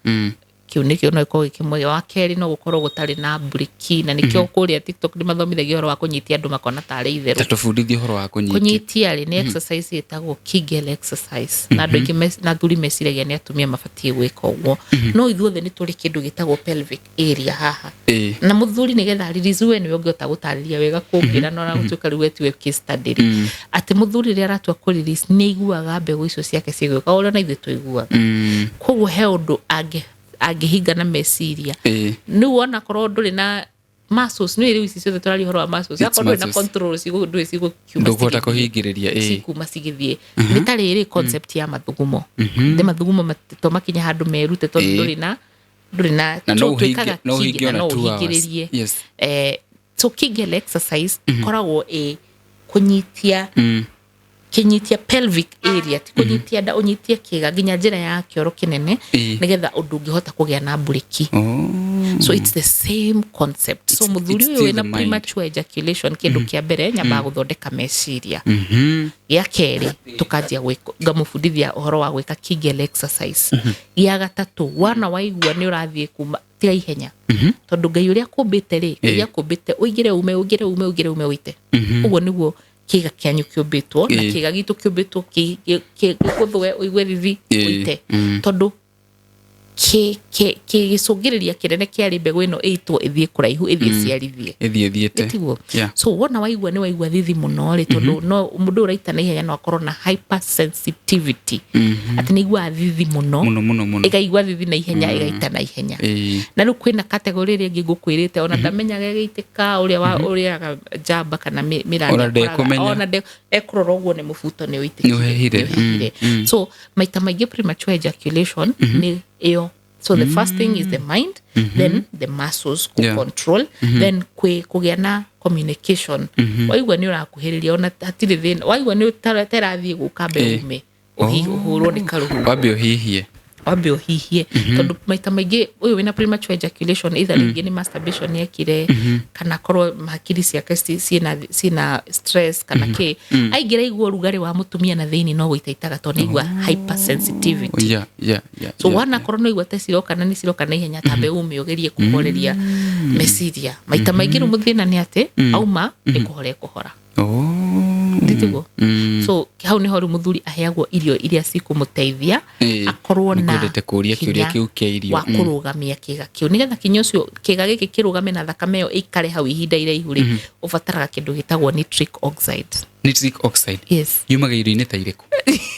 Kĩu nĩkĩo no ĩkorwo gĩ kĩmwe. Wa kerĩ no gũkorwo gũtarĩ na mburiki, na nĩkĩo kũrĩa TikTok nĩ mathomithagia ũhoro wa kũnyitia andũ makona tarĩ itherũ. Ta tũbundithie ũhoro wa kũnyitia. Kũnyitia rĩ, nĩ exercise ĩtagwo Kegel exercise, na andũ aingĩ na athuri meciragia nĩ atumia mabatiĩ gwĩka ũguo, no ithuothe nĩ tũrĩ kĩndũ gĩtagwo pelvic area haha. Na mũthuri nĩgetha release, we nĩwe ũngĩhota gũtarĩria wega kũngĩra, no ona gũtuĩka rĩu we tiwe case study rĩ, atĩ mũthuri rĩrĩa aratua kũ release nĩ aiguaga mbegũ icio ciake cigĩũka o ũrĩa na ithuĩ tũiguaga. Koguo he ũndũ angĩhinga na meciria. Rĩu onakorwo ndũrĩ na muscles, nĩ rĩu ici ciothe tũraria ũhoro wa muscles, It's akorwo ndũrĩ na muscles. control ndũĩ cigũkiuma Ndũkũhota cigĩthiĩ. kũhingĩrĩria, ĩĩ. Cikuma cigĩthiĩ nĩ ta rĩrĩ concept ya mathugumo, nĩ mathugumo to makinya handũ merute tondũ ndũrĩ na Na no so twĩkaga no ũhinge na ona no 2 hours. ũhingĩrĩrie. So Kegel exercise ĩkoragwo ĩ kũnyitia, kĩnyitia pelvic area, ti kũnyitia nda, ũnyitie kĩga nginya njĩra ya kĩoro kĩnene, nĩgetha ũndũ ũngĩhota kũgĩa na mburiki. Oh. So it's the same concept. So mũthuri It's ũyũ still wĩna the mind. premature ejaculation, kĩndũ kĩa mbere nyambaga gũthondeka meciria. Gĩa kerĩ tũkanjia ngamũbundithia ũhoro wa gwĩka Kegel exercise. Gĩa gatatũ, wana waigua nĩ ũrathiĩ kuma, tiga ihenya, tondũ Ngai ũrĩa akũmbĩte rĩ, Ngai akũmbĩte ũingĩre ume, ũingĩre ume, ũingĩre ume ũite. Ũguo nĩguo kĩga kĩanyu kĩũmbĩtwo, na kĩga gitũ kĩũmbĩtwo gĩkũthũe, ũigue thithi, ũite, tondũ gĩcũngĩrĩria kĩnene kĩarĩ mbegũ ĩno ĩitwo ĩthiĩ kũraihu, ĩthiĩ ĩciarithie. Ĩthiĩ thiĩte. Tiguo? Yeah. So wona waigua nĩ waigua thithi mũno rĩ, tondũ no mũndũ ũraita na ihenya no akorwo na hypersensitivity, atĩ nĩ aiguaga thithi mũno, Mũno mũno mũno. ĩkaigua thithi na ihenya, ĩgaita na ihenya. Na rĩu kwĩna category ĩrĩa ĩngĩ ngũkwĩrĩte ona ndamenyaga ĩgĩitĩka, ũrĩa wa ũrĩaga njamba kana mĩrani. Ona ndekũmenya. Ona ekũrora ũguo nĩ mũbuto nĩ ũitĩkire. Nĩ ũhehire. Nĩ ũhehire. So maita maingĩ premature ejaculation nĩ ĩyo. So the first thing is the mind, then the muscles kũ control, then kũgĩa na communication. Waigua nĩ ũrakuhĩrĩria, ona hatirĩ thĩna, waigua nĩ ũterathiĩ gũka mbe ume ũhũrwo nĩ karũhuho. Wambe ũhihie. Wambe ũhihie, tondũ maita maingĩ ũyũ wĩna premature ejaculation, either rĩngĩ nĩ masturbation ekire, kana korwo hakiri ciake ciĩna stress kana kĩ, aingĩra igua ũrugarĩ wa mũtumia na thĩinĩ no gũitaitaga, tondũ nĩ aigua hypersensitivity. So wana korwo no igua ta ciroka na nĩ ciroka na ihenya, tambe ume ũgerie kũhoreria meciria. Maita maingĩ rĩu mũthĩna nĩ atĩ auma nĩ kũhora ekũhora. Nditiguo? So hau niho rĩu mũthuri aheagwo irio iria cikũmũteithia akorwo na Nĩngwendete kũũria kĩũria hinya kĩu kĩa irio. wa kũrũgamia kĩga kĩu, nĩgetha kinya ũcio kĩga gĩkĩ kĩrũgame na thakame ĩyo ĩikare hau ihinda iraihu rĩ, ũbataraga kĩndũ gĩtagwo nitric oxide. Nitric oxide. Yes. Yumaga irio-inĩ ta irĩkũ?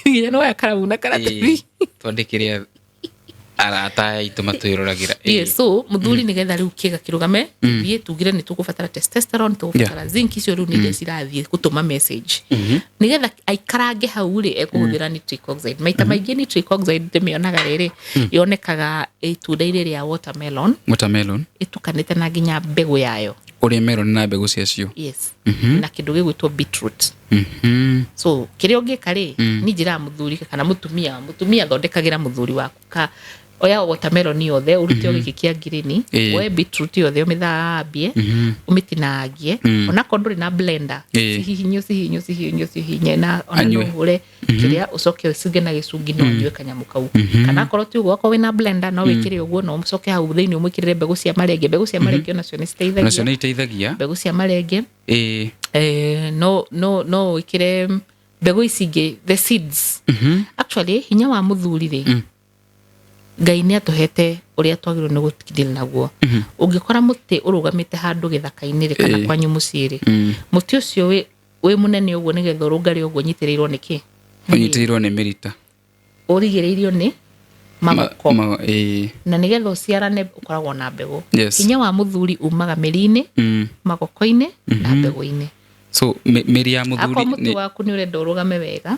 Nginya no ya karamu na karatathi. Twandĩkĩre arata aitũ matwĩroragĩra. Yes, so muthuri nigetha riu kiga kirugame thiĩ tugire nĩ tũkũbatara testosterone, tũgũbatara zinc, icio rĩu nĩ iria cirathiĩ gũtũma message nigetha aikarange hau rĩ, ekũhũthĩra nitric oxide. Maita maingĩ nitric oxide ndĩmĩonaga rĩrĩ, yonekaga itunda-inĩ rĩa watermelon. Watermelon. Ĩtukanĩte na nginya mbegũ yayo. Ũrĩa melon na mbegũ ciacio. Yes, na kĩndũ gĩgwĩtwo beetroot. So kĩrĩa ũngĩka rĩ, ni njĩraga mũthuri kana mũtumia, mũtumia thondekagĩra mũthuri waku ka oya watermelon yothe, ũrute o gĩkĩ kĩa ngirini, woe beetroot yothe, ũmĩthambie, ũmĩtinangie, onakorwo ndũrĩ na blender, cihihinye cihihinye cihihinye cihihinye, na ona no Anyue. ũhũre kĩrĩa, ũcoke ũcunge na gĩcungi, no ũnyue kanyamũ kau. Kana akorwo ti ũguo, akorwo wĩna blender, no wĩkĩre ũguo, no ũcoke hau thĩinĩ ũmwĩkĩrĩre mbegũ cia marenge. Mbegũ cia marenge onacio nĩ Nacio citeithagia. nĩ iteithagia. Mbegũ cia marenge, no wĩkĩre mbegũ ici ingĩ, the seeds. Actually hinya wa mũthuri rĩ, Ngai nĩ atũhete ũrĩa twagĩrĩirwo nĩ gũdeal naguo. Ũngĩkora mũtĩ ũrũgamĩte handũ gĩthaka-inĩ rĩ, kana kwanyu mũciĩ rĩ, mũtĩ ũcio wĩ mũnene ũguo, nĩgetha ũrũngare ũguo, ũnyitĩrĩirwo nĩ kĩ? Ũnyitĩrĩirwo nĩ mĩrita. Ũrigĩrĩirio nĩ magoko. Na nĩgetha ũciarane ũkoragwo na mbegũ. Hinya wa mũthuri umaga mĩri-inĩ, magoko-inĩ na mbegũ-inĩ. So mĩri ya mũthuri Akorwo mũtĩ waku nĩ ũrenda ũrũgame wega,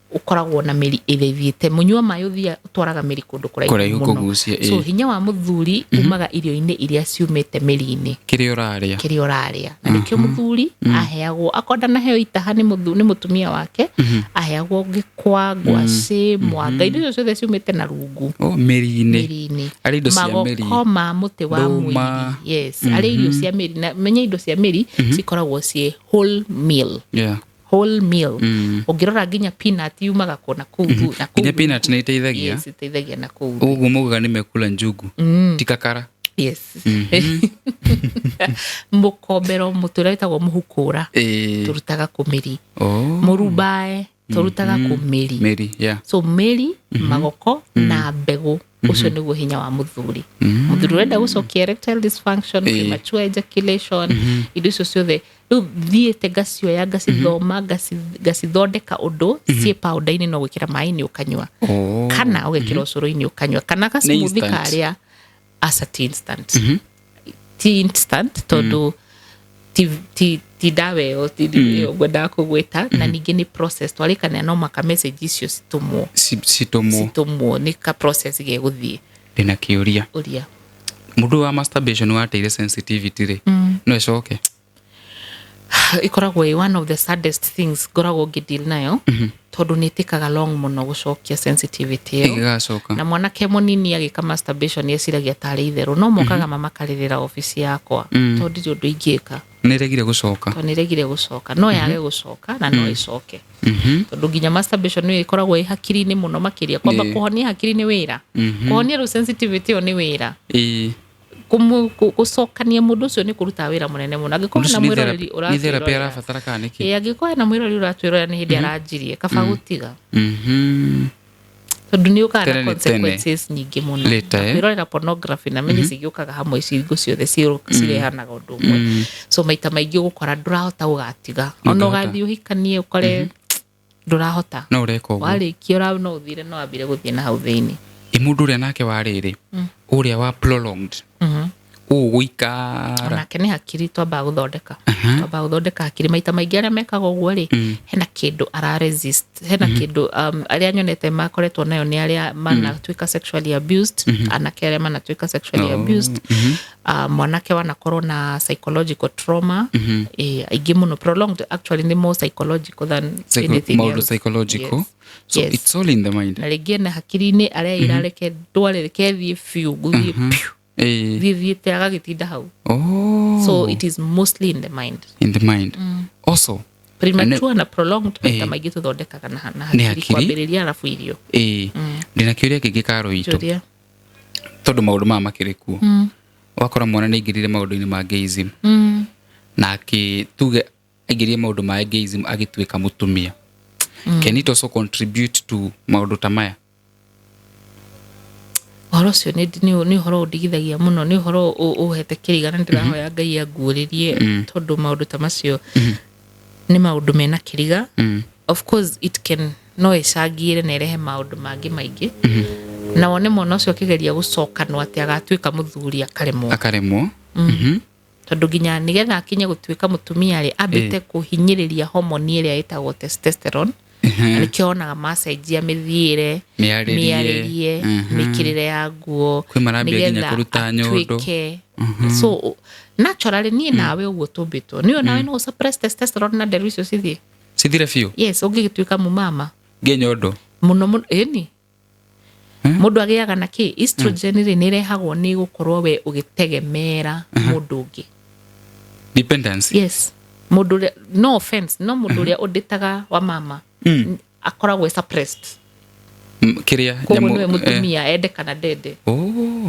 ũkoragwo na mĩri ĩrĩa ĩthiĩte mũnyua maĩ ũthia ũtwaraga mĩri kũndũ Kũraihu kũraihu mũno. kũgucia, So hinya wa mũthuri umaga irio-inĩ iria ciumĩte mĩri-inĩ. Kĩrĩa ũrarĩa. Kĩrĩa ũrarĩa. Na nĩkĩo mũthuri aheagwo, akorwo ndanaheo itaha nĩ nĩ mũtumia wake, aheagwo ngĩkwa, ngwacĩ, mwanga, indo icio ciothe ciumĩte na rungu. Oh, mĩri-inĩ. Mĩri-inĩ. Arĩ indo cia mĩri. Magoko ma mũtĩ wa Ndũma. mwĩrĩ. Yes, arĩ irio cia mĩri. Na menye indo cia mĩri cikoragwo ciĩ whole meal. Whole meal. Ũngĩrora nginya peanut yumaga kũ na kũu na kũu. Nginya peanut nĩ iteithagia. Yes, iteithagia na kũu. Ũguo maugaga nĩ mekula njugu ti kakara. Yes. Mũkombero, mũtĩ ũrĩa wĩtagwo mũhukũra, tũrutaga kũ mĩri. Mũrumbae tũrutaga kũ mĩri. Mĩri, yeah. So mĩri, magoko na mbegũ, ũcio nĩguo hinya wa mũthuri. Mũthuri ũrenda gũcokia erectile dysfunction, premature ejaculation, indo icio ciothe rĩu thiĩte ngacioya, ngacithoma, ngacithondeka ũndũ ciĩ powder-inĩ, no gwĩkĩra maĩ-inĩ ũkanyua, kana ũgekĩra ũcũrũ-inĩ ũkanyua, kana ga smoothie Instant. Karĩa aca ti instant, ti instant tondũ ti ndawa ĩyo, ti ĩyo ngwendaga kũgwĩta, na ningĩ nĩ process twarĩkania, no maka message icio citũmwo. Citũmwo. Citũmwo, nĩ ka process gegũthiĩ. Ndĩna kĩũria. Ũria. Mũndũ wa masturbation wateire sensitivity rĩ, no ĩcoke? Ĩkoragwo ĩ one of the saddest things ngoragwo ngĩdeal nayo, tondũ nĩ ĩtĩkaga long mũno gũcokia sensitivity ĩyo. Ĩgĩgacoka. Na mwanake mũnini agĩka masturbation eciragia tarĩ itherũ, no mokaga mamakarĩrĩra obici yakwa tondũ ndirĩ ũndũ ingĩka. Nĩ ĩregire gũcoka. Tondũ nĩ ĩregire gũcoka. No yage gũcoka na no ĩcoke, tondũ nginya masturbation nĩ ĩkoragwo ĩ hakiri-inĩ mũno makĩria. Kwamba kũhonia hakiri nĩ wĩra, kũhonia rĩu sensitivity ĩyo nĩ wĩra. Gũcokania mũndũ ũcio nĩ kũrutaga wĩra mũnene mũno. Angĩkorwo Mũndũ hena ũcio nĩ mwĩroreri nĩ therapy ũratwĩrorera, arabatara kana nĩkĩ? Ĩĩ, angĩkorwo hena mwĩroreri ũratwĩrorera nĩ hĩndĩ aranjirie, kaba gũtiga, tondũ nĩ ũkaga Tene na nĩ tene. consequences nyingĩ mũno. Later, eh? Kwĩrorera pornography na menye cigĩũkaga hamwe, ciringo ciothe cirehanaga ũndũ ũmwe. So maita maingĩ ũgũkora ndũrahota gũgatiga, ona Ndũngĩhota. ũgathiĩ ũhikanie ũkore ndũrahota. No ũreka ũguo. Warĩkia ũra no ũthire, no wambire gũthiĩ na hau thĩinĩ. Ĩ mũndũ ũrĩa nake wa rĩrĩ, ũrĩa wa prolonged, Ũũ gũikara. Onake nĩ hakiri twambaga gũthondeka, twambaga gũthondeka hakiri. Maita maingĩ arĩa mekaga ũguo rĩ, hena kĩndũ ara resist, hena kĩndũ arĩa nyonete makoretwo nayo nĩ arĩa manatuĩka sexually abused, anake arĩa manatuĩka sexually abused, mwanake wanakorwo na psychological trauma, aingĩ mũno prolonged, actually nĩ more psychological than anything Maũndũ else. psychological. Yes. So Yes. it's all in the mind. Na rĩngĩ ena hakiri-inĩ areira, reke ndware, reke thiĩ biũ, ngũthiĩ piũ, thiĩ thiĩte agagĩtinda hau. So it is mostly in the mind. In the mind also. Premature na prolonged maita maingĩ tũthondekaga na Nĩ hakiri hakiri. kwambĩrĩria, arabu irio. Ĩĩ, ndĩna kĩũria kĩngĩ karo itũ. Njũria. Tondũ maũndũ maya makĩrĩ kuo, wakora mwana nĩ aingĩrire maũndũ-inĩ ma gayism, na akĩ tuge aingĩrire maũndũ ma gayism agĩtuĩka mũtumia, can it also contribute to maũndũ ta maya? Ũhoro ũcio nĩ ũhoro ũndigithagia mũno, nĩ ũhoro ũhete kĩriga na ndĩrahoya Ngai anguũrĩrie, tondũ maũndũ ta macio nĩ maũndũ mena kĩriga. Of course it can, no ĩcangĩre na ĩrehe maũndũ mangĩ maingĩ, na wone mwana ũcio akĩgeria gũcokanwo atĩ agatuĩka mũthuri akaremwo. Akaremwo. Tondũ nginya nĩgetha akinye gũtuĩka mũtumia rĩ, ambĩte kũhinyĩrĩria homoni ĩrĩa ĩtagwo testosterone, na nĩkĩo wonaga macenjia mĩthiĩre, Mĩarĩrie. mĩarĩrie, mĩkĩrĩre ya nguo. Kwĩ marambia nginya nĩgetha kũruta nyondo. atuĩke. So naturally niĩ nawe ũguo tũmbĩtwo niĩ nawe no suppress testosterone na nderu icio cithiĩ. Cithire biũ. Yes, ũngĩgĩtuĩka mũmama. Ngĩ nyondo. Mũno mũno, ĩni mũndũ agĩaga na kĩ estrogen rĩ, nĩ ĩrehagwo nĩ gũkorwo we ũgĩtegemera mũndũ ũngĩ. Dependency. Yes, mũndũ ũrĩa, no offense, no mũndũ ũrĩa ũndĩtaga wa mama akoragwo e suppressed. Kĩrĩa Koguo nĩwe mũtumia ende kana ndende. Oh.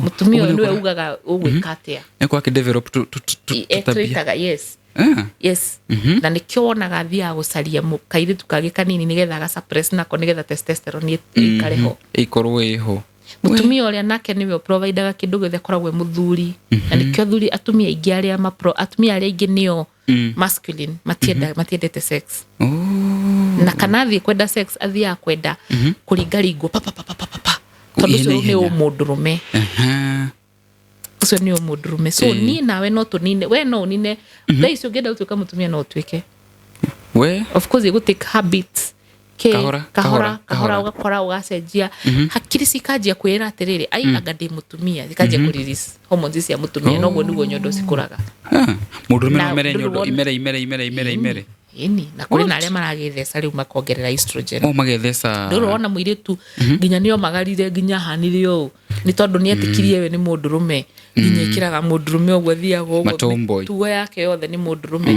Mũtumia ũyũ Ũguo nĩwe nĩũkora- ugaga ũgwĩka atĩa. Nĩũkora akĩ-develop tũtabia. Twĩtaga, yes. Ah. Yes, na nĩkĩo wonaga athiaga gũcaria kairĩtu kangĩ kanini nĩgetha aga suppress nako, nĩgetha testosterone ĩikare ho. Ĩkorwo ĩho. Mũtumia ũrĩa nake nĩwe ũprovidaga kĩndũ gĩothe akoragwo e mũthuri, na nĩkĩo athuri, atumia aingĩ arĩa mapro, atumia arĩa aingĩ nĩo masculine, matienda, matiendete sex. Oh. Na kana athiĩ kwenda sex, athiaga kwenda kũringaringwo pa pa pa pa pa pa pa, tondũ Ihenya, ũcio nĩ ihenya. ũmũndũrũme. Ũcio nĩ ũmũndũrũme. So niĩ nawe no tũnine, we no ũnine thaa ici, ũngĩenda gũtuĩka mũtumia no ũtuĩke. We. Of course ĩgũ take habits ke Kahora, kahora kahora, kahora, kahora. ũgakora ũgacenjia hakiri, cikanjia kwĩra atĩrĩrĩ, ai anga ndĩ mũtumia, cikanjia kũ release hormones cia mũtumia, noguo nĩguo nyondo cikũraga. Ah. Mũndũrũme Na no amere ndũrĩ nyondo wona- imere imere imere imere imere. Ĩni, na kũrĩ na arĩa maragĩtheca rĩu makongerera estrogen. O magetheca. Ndũrĩ wona mũirĩtu nginya nĩ omagarire, nginya ahanire ũũ nĩ tondũ nĩ etĩkirie we nĩ mũndũrũme, nginya ĩkĩraga mũndũrũme ũguo, athiaga ũguo, Matomboy. mĩtugo yake yothe nĩ mũndũrũme.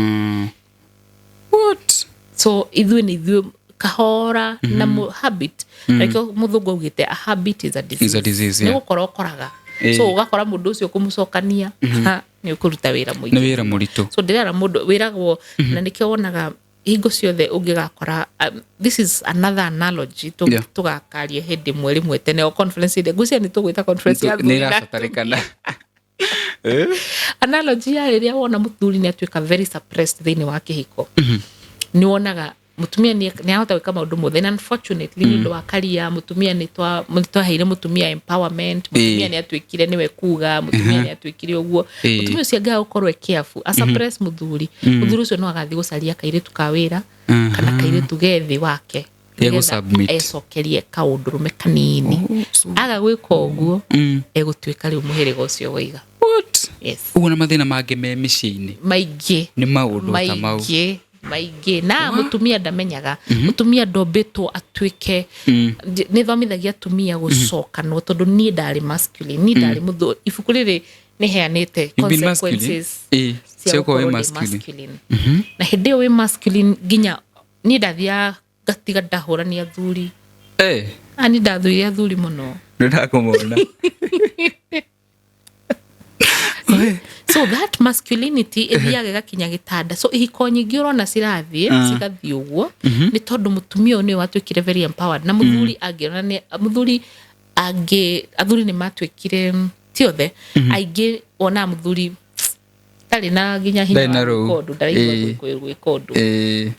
What? So ithuĩ nĩ ithuĩ kahora na habit, nakĩo mũthũngũ augĩte a habit is a disease. Is a disease, Nĩ yeah. gũkora ũkoraga, so ũgakora mũndũ ũcio kũmũcokania nĩ ũkũruta wĩra Nĩ mũingĩ. wĩra mũritũ. So ndĩrera mũndũ wĩragwo, na nĩkĩo wonaga hingo ciothe ũngĩgakora, this is another analogy tũgakaria hĩndĩ ĩmwe rĩmwe tene o conference ĩrĩa ngwĩciria nĩ tũgwĩta conference ya Nĩ athuri na ĩrabatarĩkana. Analogy ya rĩrĩa wona mũthuri nĩ atuĩka very suppressed thĩinĩ wa kĩhiko, nĩ wonaga mũtumia nĩ ahota gwĩka maũndũ mothe, and unfortunately nĩ ũndũ wa karia mũtumia nĩ twaheire mũtumia empowerment, mũtumia nĩ atuĩkire nĩwe kuga, mũtumia nĩ atuĩkire ũguo. Mũtumia ũcio angĩaga gũkorwo e careful asuppress mũthuri, mũthuri ũcio no agathiĩ gũcaria kairĩtu ka wĩra kana kairĩtu gethĩ wake Gĩa nĩgetha gũ-submit. ecokerie kaũndũrũme kanini. Oh, so- Aga gwĩka ũguo, egũtuĩka rĩu mũhĩrĩga ũcio waiga. What? Yes. Ũguo na mathĩna mangĩ me mĩciĩ-inĩ Maingĩ. nĩ maũndũ ta mau. Maingĩ maingĩ, na mũtumia ndamenyaga, mũtumia ndombĩtwo atuĩke. Nĩ thomithagia atumia gũcokanwo, tondũ niĩ ndarĩ masculine, niĩ ndarĩ mũthũ. Ibuku rĩrĩ nĩ heanĩte You've been masculine? consequences Ĩĩ, cia cia gũkorwo wĩ gũkorwo ndĩ masculine. masculine. Na hĩndĩ ĩyo wĩ masculine, nginya niĩ ndathiaga ngatiga ndahũrania athuri. A niĩ ndathũire athuri mũno. Nĩ ndakũmona. So that masculinity ĩthiaga ĩgakinya gĩtanda. So ihiko nyingĩ ũrona cirathiĩ cigathiĩ ũguo nĩ tondũ mũtumia ũyũ nĩwe watuĩkire very empowered, na mũthuri angĩona nĩ mũthuri angĩ, athuri nĩ matuĩkire, ti othe, aingĩ wonaga mũthuri Ndarĩ na nginya hinya Ndarĩ na wa rũu. gwĩka ũndũ, ndaraigua gwĩka ũndũ.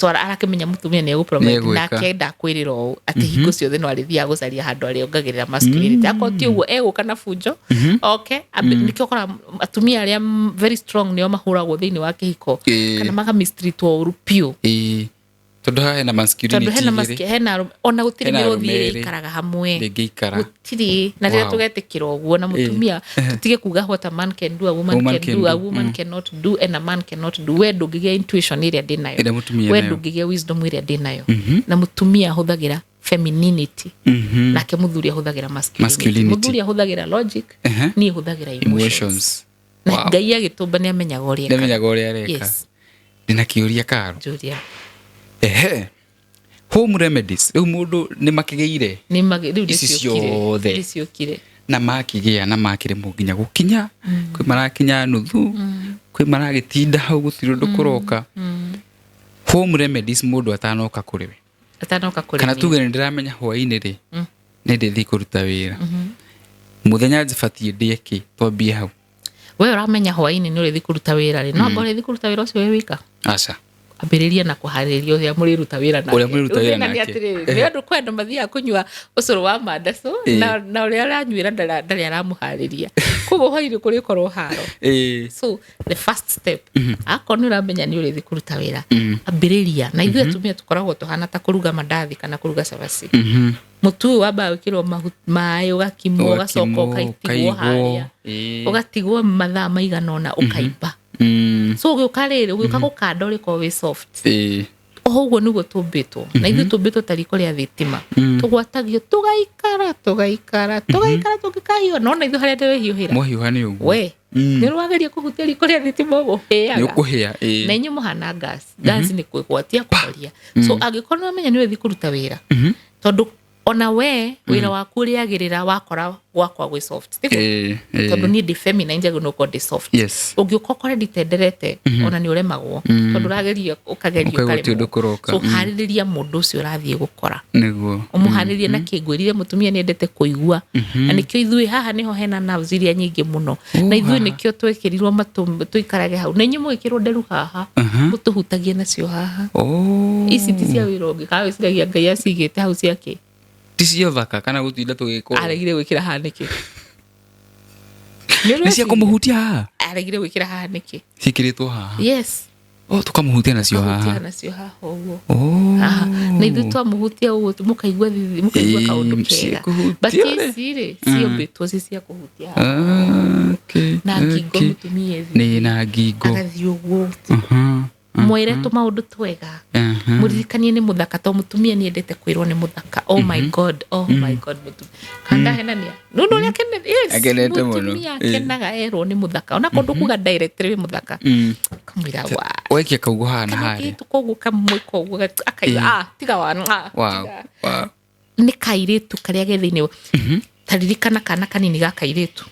So arakĩmenya mũtumia nĩ egũprovide, Nĩegwĩka. nake ndakwĩrĩra ũũ atĩ hingo ciothe no arĩthiaga gũcaria handũ arĩongagĩrĩra masculinity. Akorwo ti ũguo, egũka na bunjo oke nĩkĩo ũkoraga atumia arĩa very strong nĩo mahũragwo thĩinĩ wa kĩhiko kana makamistreatwo ũru biũ. Ĩĩ. Tondũ haha hena Tondũ masculinity hena igĩrĩ. hena ona gũtirĩ Hena mĩrũthi arũme ĩrĩ erĩ. ikaraga hamwe. Ndĩngĩikara. Gũtirĩ. Na rĩrĩa tũgetĩkĩra ũguo na mũtumia, tũtige kuga what a man can do, a woman Woman can can do, a do. woman cannot do and a man cannot do. We ndũngĩgĩa intuition ĩrĩa ndĩ nayo. Ĩrĩa mũtumia We nayo. ndũngĩgĩa wisdom ĩrĩa ndĩ nayo. Na mũtumia ahũthagĩra femininity, nake mũthuri ahũthagĩra masculinity. Masculinity. Mũthuri ahũthagĩra logic, niĩ hũthagĩra emotions. Emotions. Na Ngai agĩtũmba nĩ amenyaga ũrĩa ekaga. Nĩamenyaga ũrĩa areka. Yes. Ndĩna kĩũria, Karo. Njũria. Ehe, home remedies rĩu mũndũ nĩ makĩgĩire Nĩ rĩu ici nĩciũkire. ciothe. Nĩciũkire. Na makĩgĩa na makĩremwo nginya gũkinya, kwĩ marakinya nuthu, kwĩ maragĩtinda hau, gũtirĩ ũndũ kũroka. Home remedies mũndũ atanoka kũrĩ we, Atanoka kũrĩ kana niĩ. tuge nĩ ndĩramenya hwaĩ-inĩ rĩ, nĩ ndĩthiĩ kũruta wĩra, mũthenya njibatiĩ ndĩe kĩ? Twambie hau. We ũramenya hwaĩ-inĩ nĩ ũrĩthiĩ kũruta wĩra rĩ, no anga ũrĩthiĩ kũruta wĩra ũcio wĩ wika? Aca. Ambĩrĩria na kũharĩrĩria ũrĩa mũrĩruta wĩra nake. Ũrĩa mũrĩruta Rĩu wĩra thĩna nĩ nake. atĩrĩrĩ, nĩ andũ, kwĩ andũ mathiaga kũnyua ũcũrũ wa mandacũ na ũrĩa aranyuĩra ndarĩ aramũharĩria, koguo hwaĩ-inĩ kũrĩkorwo haro. So the first step, akorwo nĩ ũramenya nĩ ũrĩthiĩ kũruta wĩra, ambĩrĩria na ithuĩ atumia tũkoragwo tũhana ta kũruga mandathi kana kũruga cabaci. Mũtu ũyũ wambaga gwĩkĩrwo maĩ, ũgakimwo, ũgacoka Ũgakimwo, ũgatigwo ũkaigwo, harĩa, ũgatigwo mathaa maigana ũna, ũkaimba. So ũgĩũka rĩrĩ, ũgĩũka gũkanda, ũrĩkorwo wĩ soft. O ũguo nĩguo tũmbĩtwo, na ithuĩ tũmbĩtwo ta riko rĩa thitima, tũgwatagio tũgaikara, tũgaikara, tũgaikara tũngĩkahiũha, no na ithuĩ harĩa ndĩrehiũhĩra. Mwahiũha nĩ ũguo. We nĩ ũrageria kũhutia riko rĩa thitima ũguo Nĩ ũhĩaga. ũkũhĩa, ĩĩ. Na inyuĩ mũhana gas. Gas nĩ kwĩgwatia kũhoria. So angĩkorwo nĩ wamenya nĩ ũrĩthiĩ kũruta wĩra, tondũ ona we wĩra waku ũrĩagĩrĩra wakora gwakwa gwĩ soft, tiguo? Ĩĩ, ĩĩ. Tondũ niĩ ndĩ feminine, njagĩrĩirwo nĩ gũkorwo ndĩ soft. Ũngĩũka ũkore nditenderete, ona nĩ ũremagwo, tondũ ũrageria, ũkageria, Ũkaigua ti ũndũ ũkaremwo. kũroka. So harĩrĩria mũndũ ũcio ũrathiĩ gũkora, ũmũharĩrie na kĩngwĩrire mũtumia nĩ endete kũigua, na nĩkĩo ithuĩ haha nĩho hena nerves iria nyingĩ mũno, na ithuĩ haha. nĩkĩo twĩkĩrirwo matũ tũikarage hau, na inyuĩ mũgĩkĩrwo nderu haha, mũtũhutagie nacio haha. Ici ti cia wĩra ũngĩ, kana wĩciragia Ngai acigĩte hau ciake? Ti cio thaka kana gũtinda tũgĩkwo. Aregire gwĩkĩra haha nĩkĩ? Nĩ cia kũmũhutia haha. Aregire gwĩkĩra haha nĩkĩ? Ciĩkĩrĩtwo haha. Yes. Oh, tũkamũhutia nacio Kahutia haha. nacio haha ũguo. Oh. Haha na ithuĩ twamũhutia ũguo mũkaigua thithi, mũkaigua Ĩĩ, kaũndũ kega. ciĩkũhutia But rĩ. ici rĩ, ciũmbĩtwo ci cia kũhutia haha. Ah, okay, Na ngingo, mũtumia ĩthiĩ. Nĩ na ngingo. Agathiĩ ũguo, mwĩre tũmaũndũ twega, mũririkanie nĩ mũthaka, to mũtumia nĩ endete kwĩrwo nĩ mũthaka. Oh my God, oh my God, mũtumia kandahenania nũndũ ũrĩa akenete. Yes. Akenete mũno. Mũtumia akenaga erwo nĩ mũthaka, ona kũndũ kuga direct wĩ mũthaka, kamwĩra wa Waikia kaugo haha na harĩa. kĩtu koguo kamwĩka ũguo akaigua, ah, tiga wa, ah, tiga. Nĩ kairĩtu karĩa ge thĩinĩ, taririkana kana kanini ga kairĩtu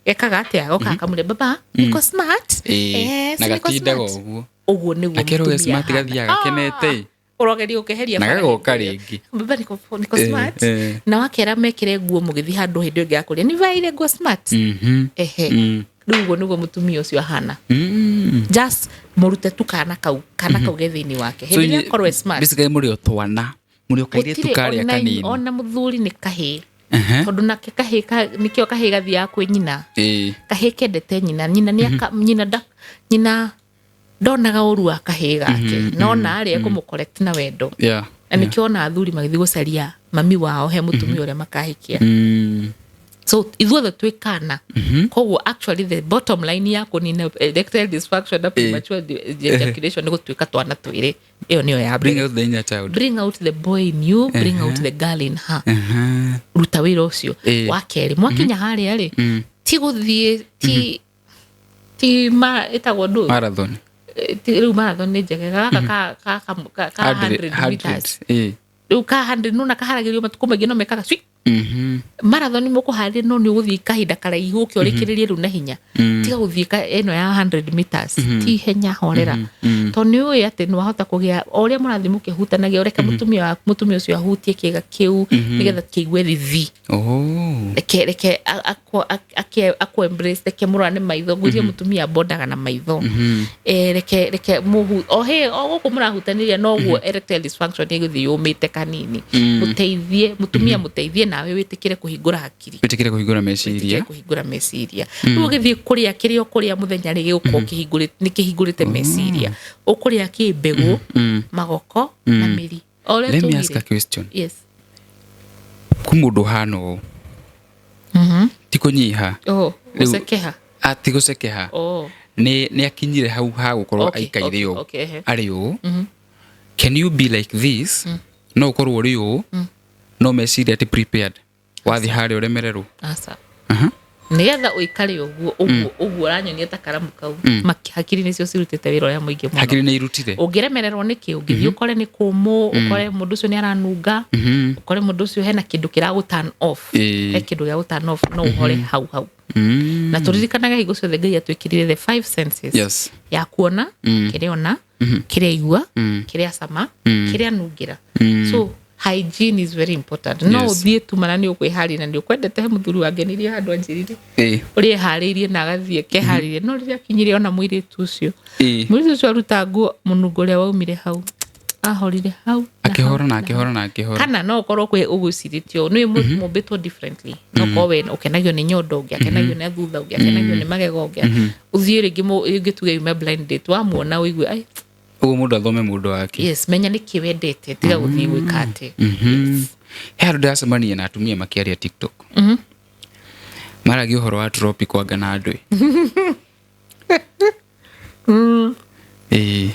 gekaga atĩa? Gokaga kamwĩra, "Baba, niko smart." Ĩĩ, "Yes, na niko gatindaga smart." ũguo. Ũguo nĩguo Na kerwo ge mũtumia smart ahana. gathiaga gakenete. Ũrogeria gũkeheria Na bara gagoka hĩndĩ ĩyo. rĩngĩ. "Baba, niko smart." Na wakera mekĩre nguo mũgĩthiĩ handũ hĩndĩ ĩyo ĩngĩ ya kũrĩa, "Nĩ nguo smart." Ehe. Rĩu ũguo nĩguo mũtumia ũcio ahana. Just mũrute tu kana kau, kana kau ge thĩinĩ wake, hĩndĩ ĩrĩa akorwo e smart. Basically mũrĩ o twana, mũrĩ o kairĩtu Gũtirĩ karĩa ona, kanini. ona mũthuri nĩ kahĩĩ, tondũ nake kahĩĩ nĩkĩo kahĩĩ gathiaga kwĩ nyina. Kahĩĩ kendete nyina. Nyina nĩ nyina nda, nyina ndonaga ũru wa kahĩĩ gake, nona arĩa ekũmũ na wendo. Na nĩkĩo ona athuri magĩthiĩ gũcaria mami wao he mũtumia ũrĩa makahikia. So ithuothe twĩ kana. Koguo actually the bottom line ya kũnina erectile dysfunction na premature ejaculation nĩ gũtuĩka twana twĩrĩ. Ĩyo nĩyo ya Bring mbere. out the inner child. Bring out the boy in you, bring out the girl in her. Ruta wĩra ũcio. Wa kerĩ, mwakinya harĩa rĩ, ti gũthiĩ ti ma ĩtagwo ndũ. Marathon. Rĩu marathon nĩ njega, gaka ka 100 meters. Rĩu ka 100 nona kaharagĩrio matukũ maingĩ, no mekaga cui. Marathon mũkũharĩria, no nĩ ũgũthiĩ kahinda karaihu ũke ũrĩkĩrĩrie rĩu na hinya. Tiga gũthiĩ ĩno ya 100 meters, ti ihenya, horera, tondũ nĩ ũĩ atĩ nĩ wahota kũgĩa o ũrĩa mũrathiĩ mũkĩhutanagia. Reke mũtumia waku, mũtumia ũcio ahutie kĩga kĩu nĩgetha kĩigue thithi. Oh. Reke akũ embrace, reke mũrorane maitho. Ngwĩciria mũtumia bondaga na maitho. Reke mũhu o he o gũkũ mũrahutanĩria, noguo erectile dysfunction ĩgũthiĩ yũmĩte kanini. Mũteithie mũtumia, mũteithie nawe wĩtĩkĩre kũhingũra hakiri. Wĩtĩkĩre kũhingũra Wĩtĩkĩre meciria. Kũhingũra meciria. Rĩu ũgĩthiĩ kũrĩa kĩrĩa ũkũrĩa mũthenya rĩ, gĩgũkorwo nĩ kĩhingũrĩte meciria. Ũkũrĩa kĩ? Mbegũ, magoko na mĩri, o ũrĩa Let me ask tugire. a question. Yes. Kwĩ mũndũ ũhana ũũ, ti kũnyiha. Oh, Rĩu- gũcekeha. Ah, ti gũcekeha. Oh. Nĩ akinyire hau ha gũkorwo aikaire ũũ. Okay, ehe. Arĩ ũũ. Can you be like this? No ũkorwo ũrĩ ũũ, no meciria ti prepared, wathiĩ harĩa ũremererwo. Aca, nĩgetha ũikare ũguo ũguo ũguo ũranyonia ta karamu kau, hakiri nĩcio cirutĩte wĩra ũrĩa mũingĩ mũno. Hakiri nĩ irutire. Ũngĩremererwo nĩkĩ? Ũngĩthiĩ ũkore nĩ kũmũ, ũkore mũndũ ũcio nĩ aranunga, ũkore mũndũ ũcio hena kĩndũ kĩragũ turn off. He kĩndũ gĩa gũ turn off, no ũhore hau hau. Na tũririkanage hingo ciothe Ngai atwĩkĩrire the five senses ya kuona, kĩrĩa ona, kĩrĩa igua, kĩrĩa cama, kĩrĩa nungĩra. So hygiene is very important. No ũthiĩ tu mana nĩ ũkwĩharĩria na nĩ ũkwendete. He mũthuri wangenirie handũ anjĩrire ũrĩa eharĩirie na agathiĩ keharĩrie, no rĩrĩa akinyire ona mũirĩtu ũcio, mũirĩtu ũcio aruta nguo, mũnungo ũrĩa waumire hau, ahorire hau na Akĩhora hau na na hau. akĩhora na akĩhora. Kana no ũkorwo kwĩ ũgwĩcirĩtio nĩ mũmbĩtwo differently. No ũkorwo we ũkenagio nĩ nyondo, ũngĩ akenagio nĩ thutha, ũngĩ akenagio nĩ magego, ũngĩ ũthiĩ rĩngĩ rĩngĩ tuge yume blind date, wamuona ũigue ai. Ũguo mũndũ athome mũndũ wake. Yes, menya nĩ kĩ wendete, tiga gũthiĩ gwĩka atĩ. He handũ ndĩracemania na atumia makĩaria TikTok, maragia ũhoro wa tropical anga na andũ ĩ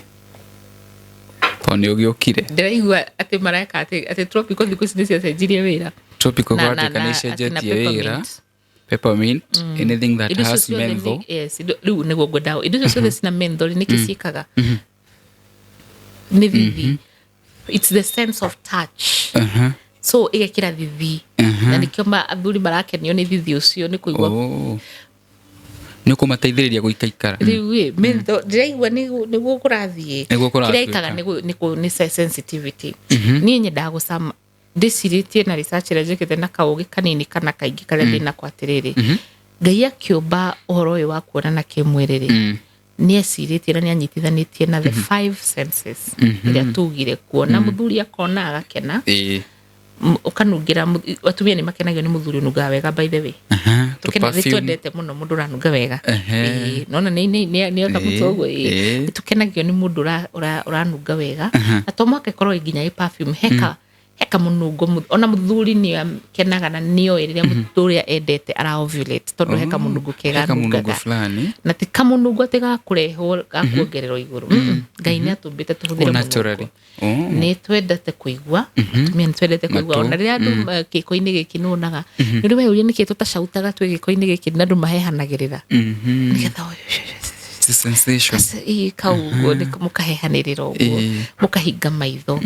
tondũ nĩ ũgĩũkire. Ndĩraigua atĩ mareka atĩ tropical thikũ ici nĩ ciacenjirie wĩra. Tropical gwatuĩka nĩ na icenjetie wĩra. Peppermint. Peppermint, anything that Indo icio has ciothe menthol. Yes, rĩu nĩguo ngwendaga. Indo icio ciothe cina menthol, nĩkĩ ciĩkaga? Nĩ thithi. It's the sense of touch. So ĩgekĩra thithi, na nĩkĩo athuri marakenio nĩ thithi ũcio, nĩ kũigua. Oh. Nĩ ũkũmateithĩrĩria gũikaikara. Rĩu ĩ menthol ndĩraigua nĩguo kũrathiĩ. Nĩguo kũratuĩka. Kĩrĩa ĩkaga nĩ sensitivity. Niĩ nyendaga gũcama, ndĩcirĩtie na research ĩrĩa njĩkĩte na kaũgĩ kanini kana kaingĩ karĩa ndĩnako atĩrĩrĩ, Ngai akĩũmba ũhoro ũyũ wa kuonana kĩmwĩrĩ rĩ, nĩ ecirĩtie na nĩ anyitithanĩtie na the five senses ĩrĩa tugire. Kuona, mũthuri akona agakena. Ũkanungĩra, atumia nĩ makenagio nĩ mũthuri ũnungaga wega, by the way. Tũ Nĩ perfume. twendete mũno mũndũ ũranunga wega. Nona nĩ kamũtwe ũguo, ĩĩ. Nĩ tũkenagio nĩ mũndũ ũranunga wega, na to mũhaka ĩkorwo ĩ nginya ĩ perfume. Heka mũnungo, ona mũthuri nĩ akenaga na nĩoĩ rĩrĩa mũndũ ũrĩa endete ara ovulate, tondũ heka mũnungo kega Heka mũnungo anungaga. fulani. Na ti kamũnungo atĩ gakũrehwo gakuongererwo igũrũ. Ngai nĩ atũmbĩte tũhũthĩre Oh, naturally. mũnungo. Oh. Nĩ twendete kũigua, atumia nĩ twendete kũigua. Matũ. Ona rĩrĩa andũ gĩko-inĩ gĩkĩ nĩwonaga nĩ ũrĩ weyũria nĩkĩ tũtacautaga twĩ gĩko-inĩ gĩkĩ na andũ mahehanagĩrĩra nĩgetha It's a sensation. Ĩ, kau ũguo nĩ mũkahehanĩrĩra ũguo, mũkahinga maitho.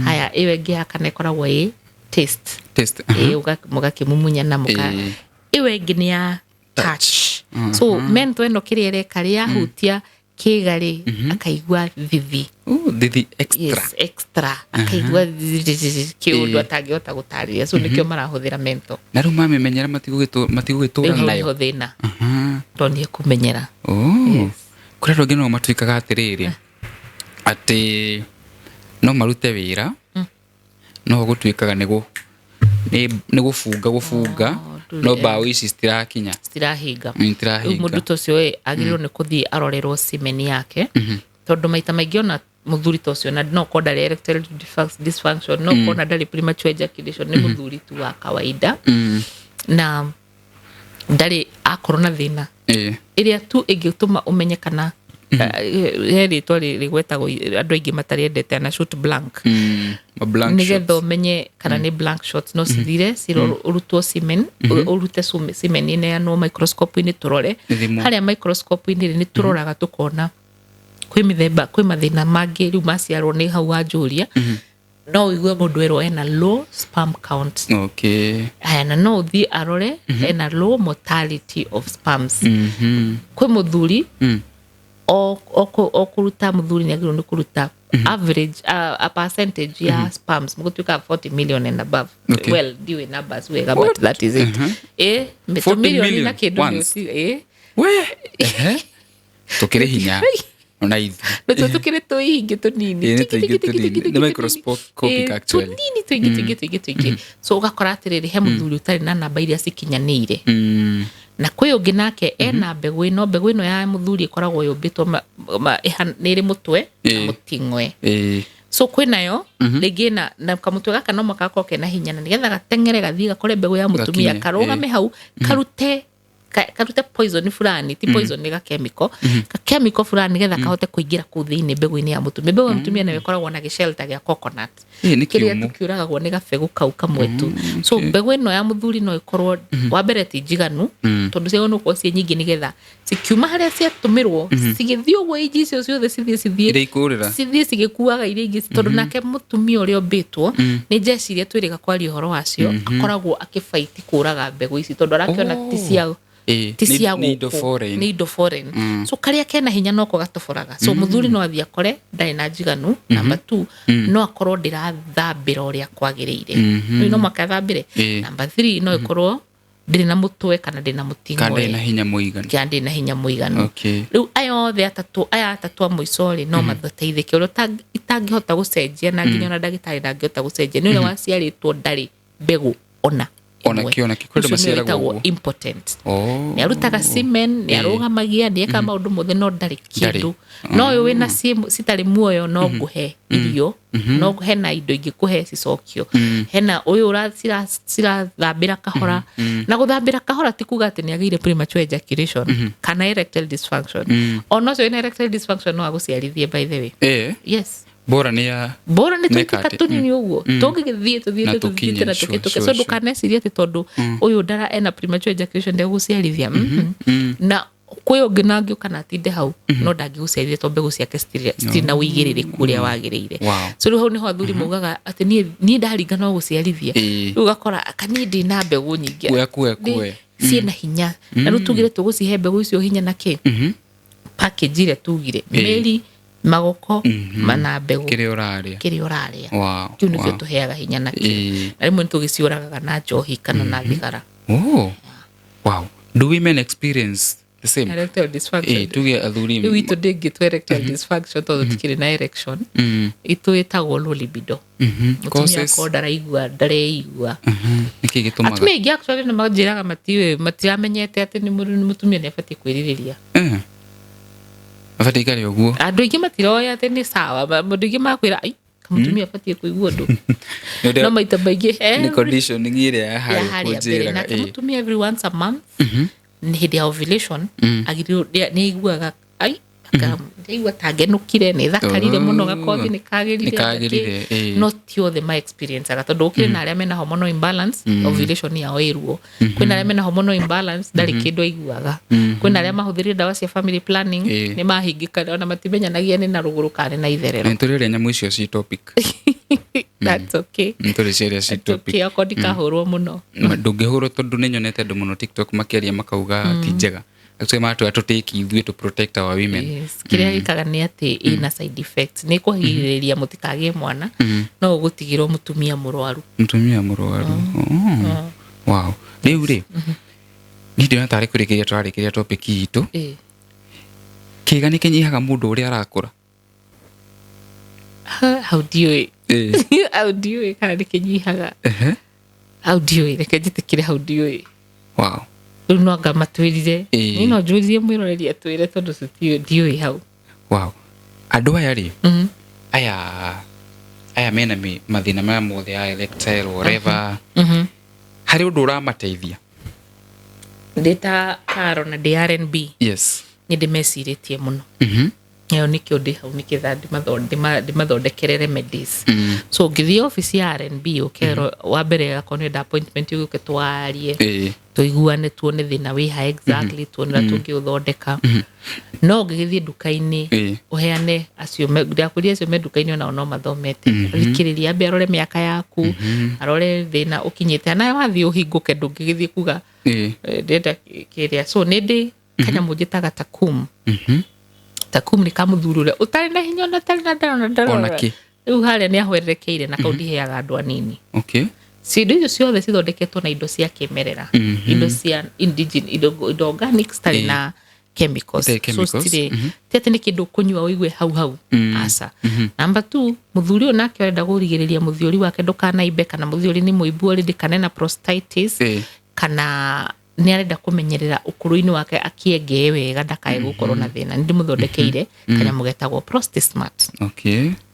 Haya, ĩyo ĩngĩ ya kana ĩkoragwo ĩ taste. Taste. Ĩ, mũgakĩmumunyana mũka. Ĩyo ĩngĩ nĩ ya touch. So menthol ĩno kĩrĩa ĩreka rĩ, yahutia kĩga rĩ, akaigua thithi. Oh, thithi extra. Yes, extra, akaigua kĩũndũ atangĩhota gũtarĩria. So nĩkĩo marahũthĩra menthol. Na rĩu mamĩmenyera matigũgĩtũra Rĩu hau nayo. nĩho thĩna, tondũ nĩ ekũmenyera. Oh. Kũrĩ andũ angĩ no matuĩkaga atĩrĩrĩ, atĩ no marute wĩra, no gũtuĩkaga nĩ gũbunga gũbunga, Oh, ndũrĩ- no mbaũ ici citirakinya. Citirahinga. Itirahinga. Rĩu mũndũ ta ũcio ĩ, agĩrĩirwo nĩ kũthiĩ arorerwo semen yake, tondũ maita maingĩ ona mũthuri ta ũcio na no korwo ndarĩ erectile dysfunction, no korwo na ndarĩ premature ejaculation, nĩ mũthuri tu wa kawaida na ndarĩ akorwo na thĩna. Ĩrĩa tu ĩngĩtũma ũmenye kana he rĩtwa rĩgwetagwo andũ aingĩ matarĩendete na shoot blank. Ma blank Nĩgetha shots. ũmenye kana nĩ blank shots, no cithire ũrutwo semen, ũrute semen ĩneanwo microscope-inĩ tũrore. Ĩthimwo. Harĩa microscope-inĩ rĩ, nĩ tũroraga tũkona kwĩ mĩthemba, kwĩ mathĩna mangĩ rĩu maciarwo nĩ hau wanjũria. No ũigue mũndũ erwo ena low sperm count. Aya, na no ũthiĩ arore ena low mortality of sperms. Kwĩ mũthuri o kũruta, mũthuri nĩ agĩrĩirwo nĩ kũruta average a percentage ya sperms mũgũtuĩka 40 million and above. Well, ndiũĩ numbers wega, but that is it, 40 million million na kĩndũ once. Nĩ We ehe tũkĩrĩ hinya ona ithuĩ. Natuo tũkĩrĩ tũingĩ tũnini. Ĩ, nĩ Tiki, tũingĩ tiki, tiki, tũnini. tiki, Nĩ tiki, microscopic actually. Tũnini tũingĩ tũingĩ tũingĩ tũingĩ. So ũgakora atĩrĩrĩ, he mũthuri ũtarĩ na namba iria cikinyanĩire, na kwĩ ũngĩ nake ena mbegũ ĩno. Mbegũ ĩno ya mũthuri ĩkoragwo yũmbĩtwo nĩ ĩrĩ mũtwe na mũting'oe. So kwĩ nayo rĩngĩ na kamũtwe gaka no mũhaka gakorwo kena hinya, na nĩgetha gateng'ere gathiĩ gakore mbegũ ya mũtumia, Gakinye, karũgame hau, karute karute poison fulani, ti poison, nĩ gakemiko, gakemiko fulani, nĩgetha kahote kũingĩra kũu thĩinĩ mbegũ-inĩ ya mũtumia. Mbegũ ya mũtumia nayo ĩkoragwo na gĩshelter gĩa coconut Ĩ, nĩ kĩrĩa kĩũmũ. tũkĩũragagwo nĩ gabegũ kau kamwe tu. So mbegũ ĩno ya mũthuri no ĩkorwo wa mbere ti njiganu, tondũ ciagĩrĩirwo nĩ gũkorwo ciĩ nyingĩ, nĩgetha cikiuma harĩa ciatũmĩrwo cigĩthiĩ ũguo, inji icio ciothe cithiĩ cithiĩ Iria ikũrĩra. Cithiĩ cigĩkuaga iria ingĩ, tondũ nake mũtumia ũrĩa ũmbĩtwo nĩ njeci iria twĩrĩga kwaria ũhoro wacio akoragwo akĩbaiti kũraga mbegũ ici, tondũ arakĩona ti cia ti cia nĩ indo gũkũ, foreign. Nĩ indo foreign. So karĩa kena hinya noko gatoboraga. So mũthuri no athiĩ akore ndarĩ na njiganu. Number two, no akorwo ndĩrathambĩra ũrĩa kwagĩrĩire. Rĩu no mũhaka athambĩre. Number three, no ĩkorwo ndĩrĩ na mũtwe kana ndĩrĩ na Kana ndĩrĩ na mũting'oe hinya mũiganu. Kana ndĩrĩ na hinya mũiganu. Rĩu aya othe atatũ, aya atatũ a mũico rĩ, no mateithĩke. Ũrĩa itangĩhota gũcenjia, na nginya ona ndagĩtarĩ ndangĩhota gũcenjia, nĩ ũrĩa waciarĩtwo ndarĩ mbegũ ona Ona ĩmwe. kĩ, ona kĩ. Kwĩ andũ Ũcio nĩwe maciaragwo wĩtagwo ũguo. impotent. Nĩ arutaga semen, nĩ arũgamagia, nĩ ekaga maũndũ mothe, no ndarĩ Ndarĩ. kĩndũ. No ũyũ wĩna citarĩ muoyo, no ngũhe irio, no hena indo ingĩkũhe cicokio. Hena ũyũ cirathambĩra kahora, na gũthambĩra kahora ti kuga atĩ nĩ agĩire premature ejaculation kana erectile dysfunction. Ona ũcio wĩna erectile dysfunction no agũciarithie, by the way. Yes. Bora nĩ ya Bora nĩ Nĩka tũitika atĩ, tũnini ũguo tũngĩgĩthiĩ tũthiĩte Na tũthiĩte tũkinye, na tũkĩtũke. So ndũkanecirie atĩ tondũ ũyũ ndara ena premature ejaculation ndegũciarithia. Na kwĩ ũngĩ na angĩũka na atinde hau, no ndangĩgũciarithia tondũ mbegũ ciake citirĩ na ũigĩrĩrĩku ũrĩa wagĩrĩire. So rĩu hau nĩho athuri maugaga atĩ niĩ ndaringa no gũciarithia. Rĩu ũgakora kaniĩ ndĩ na mbegũ nyingĩ. Kuoya, kuoya, kuoya. Ciĩna hinya, na rĩu tugire tũgũcihe mbegũ icio hinya na kĩ package ĩrĩa tugire, mĩri, magoko mana mbegũ. Kĩrĩa ũrarĩa. Kĩrĩa ũrarĩa. Kĩu nĩkĩo tũheaga hinya nakĩo. Na rĩmwe nĩ tũgĩciũragaga na njohi kana na thigara. Oh. Wow. Do women experience the same? Erectile dysfunction? Tuge athuri. Rĩu itũ ndĩngĩtwo erectile dysfunction tondũ tikĩrĩ na erection. Itũ ĩtagwo low libido. Mũtumia Causes. akorwo ndaraigua, ndareigua. Nĩkĩ gĩtũmaga? Atumia aingĩ actually nĩ manjĩraga matiũĩ, matiramenyete atĩ nĩ mũtumia nĩ abatiĩ kwĩrirĩria. Abatiĩ ikare ũguo. Andũ aingĩ matiroĩ atĩ nĩ sawa. Andũ aingĩ makwĩra, "Ai, kamũtumia abatiĩ kũigua ũndũ," Nĩ ũndũ- no maita maingĩ Nĩ conditioning ĩrĩa ya ya harĩa harĩa mbere. kũnjĩraga. Nake mũtumia every once a month, nĩ hĩndĩ ya ovulation, agĩrĩirwo nĩ aiguaga, ai, ndaigua ta ngenũkire, nĩ thakarire mũno, gakothi nĩ kagĩrire. Nĩ kagĩrire, Ngakĩ. No ti othe ma experience aga, tondũ gũkĩrĩ na arĩa mena hormonal imbalance, ovulation yao ĩ ruo. Kwĩna arĩa mena hormonal imbalance, ndarĩ kĩndũ aiguaga. Kwĩna arĩa mahũthĩrire ndawa cia family planning, nĩ mahingĩka, ona matimenyanagia nĩ na rũgũrũ kana nĩ na itherero. Nĩ tũrĩ ũrĩa nyamũ icio ci topic. That's okay. Nĩ tũrĩ ciaria ci That's topic. okay, okorwo ndikahũrwo mũno. Ndũngĩhũrwo, tondũ nĩ nyonete andũ mũno TikTok makĩaria makauga ti njega. Actually matwĩra tũtĩki ithuĩ to protect our women. Yes. Kĩrĩa gĩkaga nĩ atĩ ĩna side effects, nĩ kũgirĩrĩria mũtikagĩe mwana, no ũgũtigĩrwo mũtumia mũrwaru. Mũtumia mũrwaru. Oh. Wow. Rĩu rĩ, niĩ ndĩrona tarĩ kũrĩkĩria tũrarĩkĩria topic itũ. Kĩga nĩ kĩnyihaga mũndũ ũrĩa arakũra? Hau ndiũĩ. Hau ndiũĩ kana nĩ kĩnyihaga. Hau ndiũĩ, reke njĩtĩkĩre hau ndiũĩ. Rĩu no anga matwĩrire. Niĩ no njũrie mwĩroreri atwĩre, tondũ tũtiũĩ, ndiũĩ hau. Wow. Andũ aya rĩ, aya mena mathĩna maya mothe ya erectile whatever, harĩ ũndũ ũramateithia? Ndĩ ta Karo na ndĩ R&B, nĩ ndĩmecirĩtie mũno. Ĩyo nĩkĩo ndĩ hau nĩketha ndĩmathondekere remedies. So ũngĩthiĩ obici ya R&B ũkerwo, wa mbere akorwo nĩ enda appointment, ũgĩũke twarie, tũiguane, tuone thĩna wĩha exactly, tuone ũrĩa tũngĩũthondeka. No ũngĩgĩthiĩ nduka-inĩ, ũheane acio ndakwĩrire acio me nduka-inĩ onao no mathomete. Thikĩrĩria, ambe arore mĩaka yaku, arore thĩna ũkinyĩte, nawe wathiĩ ũhingũke, ndũngĩgĩthiĩ kuga, "Ndĩrenda kĩrĩa." So nĩ ndĩ kanyamũ njĩtaga takum. Takum nĩ kamũthuri ũrĩa ũtarĩ na hinya, ona ũtarĩ na ndarona ndarora. Ona kĩ. Rĩu harĩa nĩ ahwererekeire, na kau ndiheaga andũ anini. Indo icio ciothe cithondeketwo na indo cia kĩmerera, indo cia indo organic, citarĩ na chemicals. Itarĩ chemicals. So citirĩ, ti atĩ nĩ kĩndũ ũkũnyua ũigue hau hau, aca. Number two, mũthuri ũyũ nake ũrenda kũrigĩrĩria mũthiori wake ndũkanaimbe, kana mũthiori nĩ mũimbu already, kana ena prostatitis, kana nĩ arenda kũmenyerera ũkũrũ-inĩ wake akĩengee wega ndakae gũkorwo na thĩna, nĩ ndĩmũthondekeire kanyamũ getagwo Prostismart.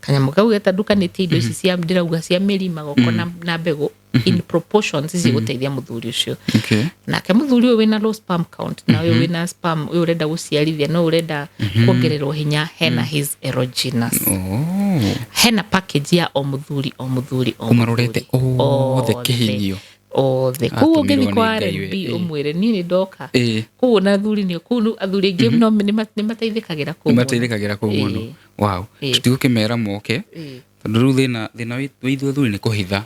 Kanyamũ kau getandukanĩtie indo ici cia ndĩrauga cia mĩri, magoko na mbegũ in proportions ici gũteithia mũthuri ũcio. Nake mũthuri ũyũ wĩna low sperm count, na ũyũ wĩna sperm, ũyũ ũrenda gũciarithia, no ũrenda kuongererwo hinya, hena his erogenous. Hena package ya o mũthuri, o mũthuri, o Ũmarorete mũthuri. othe kĩhinyio. Othe. Koguo ũngĩthiĩ Atũmirwo kwa nĩ Ngai we, R&B ũmwĩre niĩ nĩ ndoka, koguo na athuri nĩ kũu, athuri aingĩ no nĩ mateithĩkagĩra kũu mũno. Nĩmateithĩkagĩra kũu mũno. Wow. Tũtigũkĩmera moke, tondũ rĩu thĩna wa ithuĩ athuri nĩ kũhitha.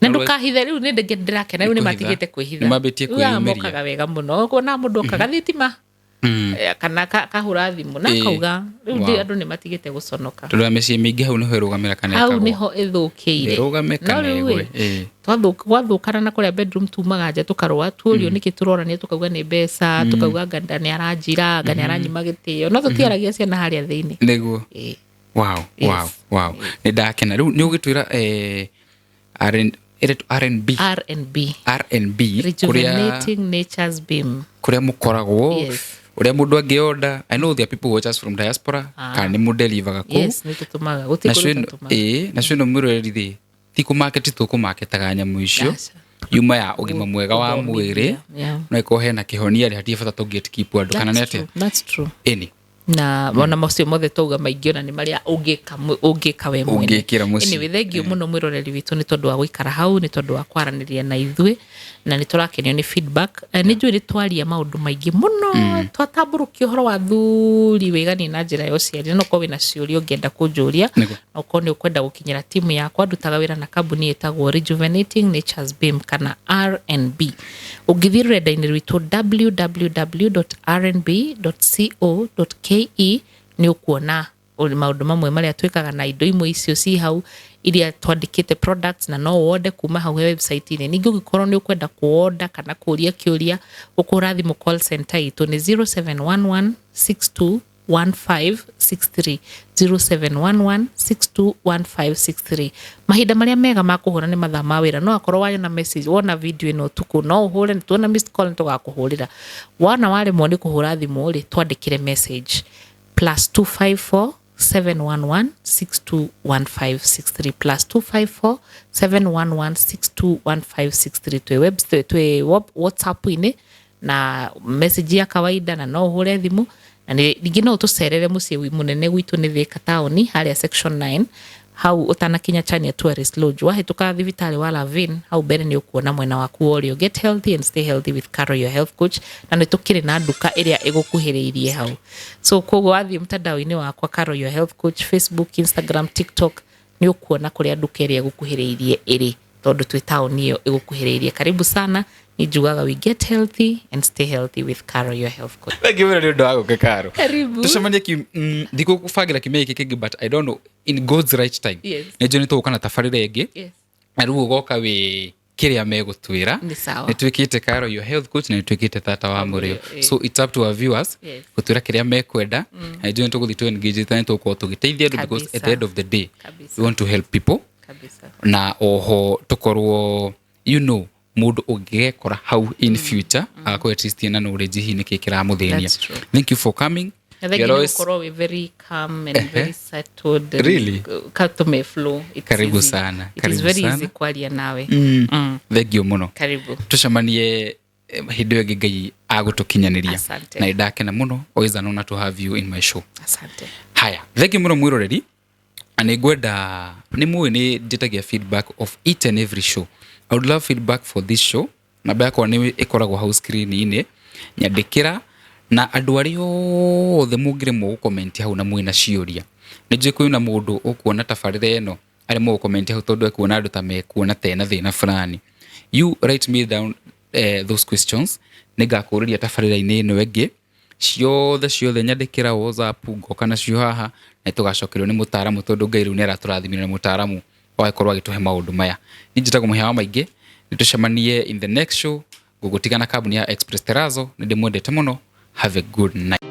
Na ndũkahithe rĩu, nĩ ndĩrakena rĩu nĩ Nĩ kũhitha. matigĩte kwĩhitha. Nĩ mambĩtie Rĩu aya kwĩyumĩria. mokaga wega mũno, kuona mũndũ okaga thitima, kana kahũra thimũ na kauga rĩu andũ nĩ matigĩte gũconoka. Tondũ ya mĩciĩ mĩingĩ hau nĩho ĩrũgamĩra kana Hau ĩkagwa. nĩho ĩthũkĩire. Ĩrũgame No kana rĩu ĩgwe. ĩ, gwathũkana na kũrĩa bedroom, tumaga nja tũkarũa, tuorio nĩkĩ tũrorania, tukauga nĩ mbeca, tukauga nganda nĩ aranjira, anga nĩ aranyima gĩtĩo, no tũtiaragia ciana harĩa thĩinĩ. Nĩguo. Wow. Yes. Wow, nĩ ndakena. Rĩu nĩ ũgĩtwĩra ĩretwo R&B? R&B. R&B kũrĩa Rejuvenating Nature's Beam. Kũrĩa mũkoragwo, ũrĩa mũndũ angĩonda. I know there are people who watch us from diaspora, kana nĩ mũdelivaga kũu? Yes, nĩ tũtũmaga, gũtirĩ Nacio kũndũ tũtũmaga. Nacio ĩno mwĩroreri thĩ ti kũmaketi, tũkũmaketaga nyamũ icio Aca. yuma ya ũgima mwega wa mwĩrĩ. No ĩkorwo hena kĩhonia rĩ, hatirĩ bata tũ gatekeep andũ, kana nĩ That's atĩa? true. That's true. Ĩni. Na ona macio mothe twauga maingĩ ona nĩ marĩa ũngĩka we mwene. Ũngĩkĩra mũciĩ. Anyway, thank you mũno mwĩroreri witũ nĩ tondũ wa gũikara hau, nĩ tondũ wa kwaranĩria na ithuĩ, na nĩ tũrakenio nĩ feedback. Nĩ njũĩ nĩ twaria maũndũ maingĩ mũno, twatambũrũkia ũhoro wa thuri wĩganie na njĩra ya ũciari, na okorwo wĩna ciũria ũngĩenda kũnjũria, na okorwo nĩ ũkwenda gũkinyĩra timu yakwa, ndutaga wĩra na kambuni ĩtagwo Rejuvenating Nature's Beam kana R&B. Ũngĩthiĩ rũrenda-inĩ rwitũ www.rnb.co.ke nĩ ũkuona maũndũ mamwe marĩa twĩkaga na indo imwe icio ci hau iria twandĩkĩte products, na no wonde kuma hau he website-inĩ. Ningĩ ũngĩkorwo nĩ ũkwenda kuoda kana kũria kĩũria, ũkũhũra thimũ call center itũ nĩ 0711 62 1563, 0711621563. Mahinda marĩa mega ma kũhũra nĩ mathaa ma wĩra. No akorwo wona message, wona video ĩno ũtukũ, no ũhũre. Tuona missed call nĩ tũgakũhũrĩra. Wona waremwo nĩ kũhũra thimũ rĩ, twandĩkĩre message +254 711 621563, +254 711 621563. Twĩ web, twĩ WhatsApp-inĩ na message ya kawaida, na no ũhũre thimũ. Na ningĩ no ũtũcerere mũciĩ mũnene gwitũ nĩ Thika taũni, harĩa section 9, hau ũtanakinya Chania Tourist Lodge, wahĩtũka thibitarĩ wa Lavin hau mbere nĩ ũkuona mwena waku wa ũrĩo. Get healthy and stay healthy with Carol, your health coach. Na nĩ tũkĩrĩ na nduka ĩrĩa ĩgũkuhĩrĩirie hau. So koguo wathiĩ mtandao-inĩ wakwa, Carol your health coach, Facebook, Instagram, TikTok, nĩ ũkuona kũrĩa nduka ĩrĩa ĩgũkuhĩrĩirie ĩrĩ, tondũ twĩ taũni ĩyo ĩgũkuhĩrĩirie. Karibu sana. Nĩ njugaga we get healthy and stay healthy with Carol, your health coach. Thank you mũno nĩ ũndũ wa gũka, Karo. Karibu. Tũcemanie ndikũbangĩra kiumia gĩkĩ kĩngĩ, but I don't know, in God's right time, nĩ njũĩ nĩ tũgũka na tabarĩra ĩngĩ, na rĩu ũgoka wĩ kĩrĩa megũtwĩra. Nĩ sawa. Nĩ twĩkĩte Karo your health coach na nĩ twĩkĩte tata wa mũrĩo. So it's up to our viewers gũtwĩra kĩrĩa mekwenda, na nĩ njũĩ nĩ tũgũthiĩ tũ engage na nĩ tũgũkorwo tũgĩteithia andũ, because at the end of the day we want to help people, na oho tũkorwo mũndũ ũngĩgekora hau in future agakorwo at least ena knowledge hihi nĩkĩ kĩramũthĩnia. That's true. Thank you for coming. Na thank You're you always- gũkorwo wĩ very calm and very settled and Really? katũme flow. It's Karibu easy. sana, It is karibu very sana. easy kwaria nawe. Thank you mũno. Karibu. Tũcemanie hĩndĩ ĩyo ĩngĩ Ngai agũtũkinyanĩria. Asante. Na nĩndakena mũno, always an honor to have you in my show. Asante. Haya. Haya, thengiũ mũno mwĩroreri, na nĩ ngwenda nĩ mũĩ nĩ njĩtagia feedback of each and every show. I would love feedback for this show. Namba yakwa nĩ ĩkoragwo hau screen-inĩ, nyandĩkĩra na andũ arĩa othe mũngĩremwo gũcomment hau na mwĩna ciũria. Nĩ njũĩ kwĩna mũndũ ũkuona tabarĩra ĩno aremwo gũcomment hau tondũ ekuona andũ ta mekuona ta ena thĩna fulani. You write me down those questions, nĩ ngakũrĩria tabarĩra-inĩ ĩno ĩngĩ ciothe ciothe. Nyandĩkĩra WhatsApp, ngoka nacio haha na tũgacokerio nĩ mũtaaramu, tondũ Ngai rĩu nĩ aratũrathimire na mũtaaramu wagĩkorwo agĩtũhe maũndũ maya. Niĩ njĩtagwo Mũhĩa wa Maingĩ, nĩ tũcemanie in the next show. Ngũgũtiga na kambuni ya Express Terrazzo, nĩ ndĩmwendete mũno. Have a good night.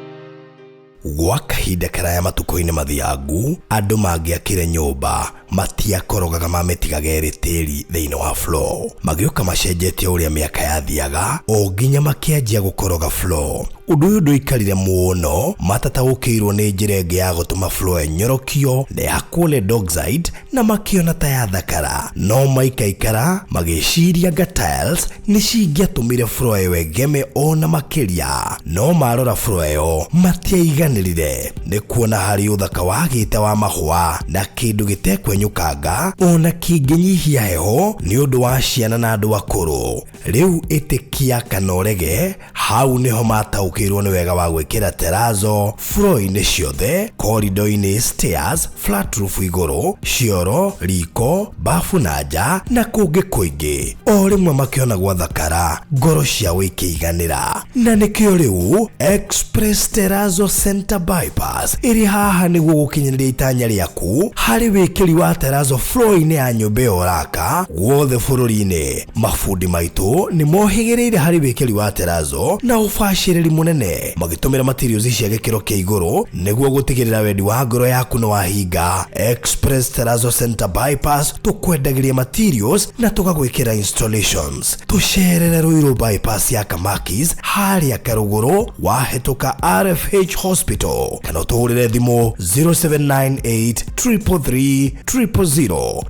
Gwa kahinda karaya matukũ-inĩ mathiangu, andũ mangĩakire nyũmba matiakorogaga, mamĩtigaga ĩrĩ tĩri thĩinĩ wa floor. Magĩũka macenjetie ũrĩa mĩaka yathiaga o nginya makĩanjia gũkoroga floor. Ũndũ ũyũ ndũikarire mũno matataũkĩirwo nĩ njĩra ĩngĩ ya gũtũma floor ĩnyorokio na yakwo lead oxide, na makĩona ta yathakara. No maikaikara magĩciria nga tiles nĩ cingĩatũmire floor ĩyo ĩgeme ona makĩria. No marora floor ĩyo matiaiganĩrire nĩ kuona harĩ ũthaka wagĩte wa mahũa na kĩndũ gĩtekwenyũkanga ona kĩngĩnyihia heho nĩ ũndũ wa ciana na andũ akũrũ. Rĩu ĩtĩkia kana ũrege, hau nĩho mataũkĩirwo nĩ wega wa gwĩkĩra terrazzo floor-inĩ ciothe, corridor-inĩ, stairs, flat roof igũrũ, cioro, riko, bafu na nja na kũngĩ kũingĩ. O rĩmwe makĩona gwathakara, ngoro ciao ikĩiganĩra, na nĩkĩo rĩu Express Terrazzo Center Bypass ĩrĩ haha nĩguo gũkinyanĩria itanya rĩaku harĩ wĩkĩri wa terrazzo floor-inĩ ya nyũmba ĩyo ũraka guothe bũrũri-inĩ. Mabundi maitũ nĩ mohĩgĩrĩire harĩ wĩkĩri wa terrazzo na ũbacĩrĩri mũnene, magĩtũmĩra materials cia gĩkĩro kĩa igũrũ nĩguo gũtigĩrĩra wendi wa ngoro yaku nĩ wahinga. Express Terrazzo Center Bypass, tũkwendagĩria materials na tũgagwĩkĩra installations. Tũcerere Ruiru Bypass ya Kamakis harĩa Karũgũrũ wahĩtũka RFH Hospital, kana ũtũhũrĩre thimũ 0798 333 000.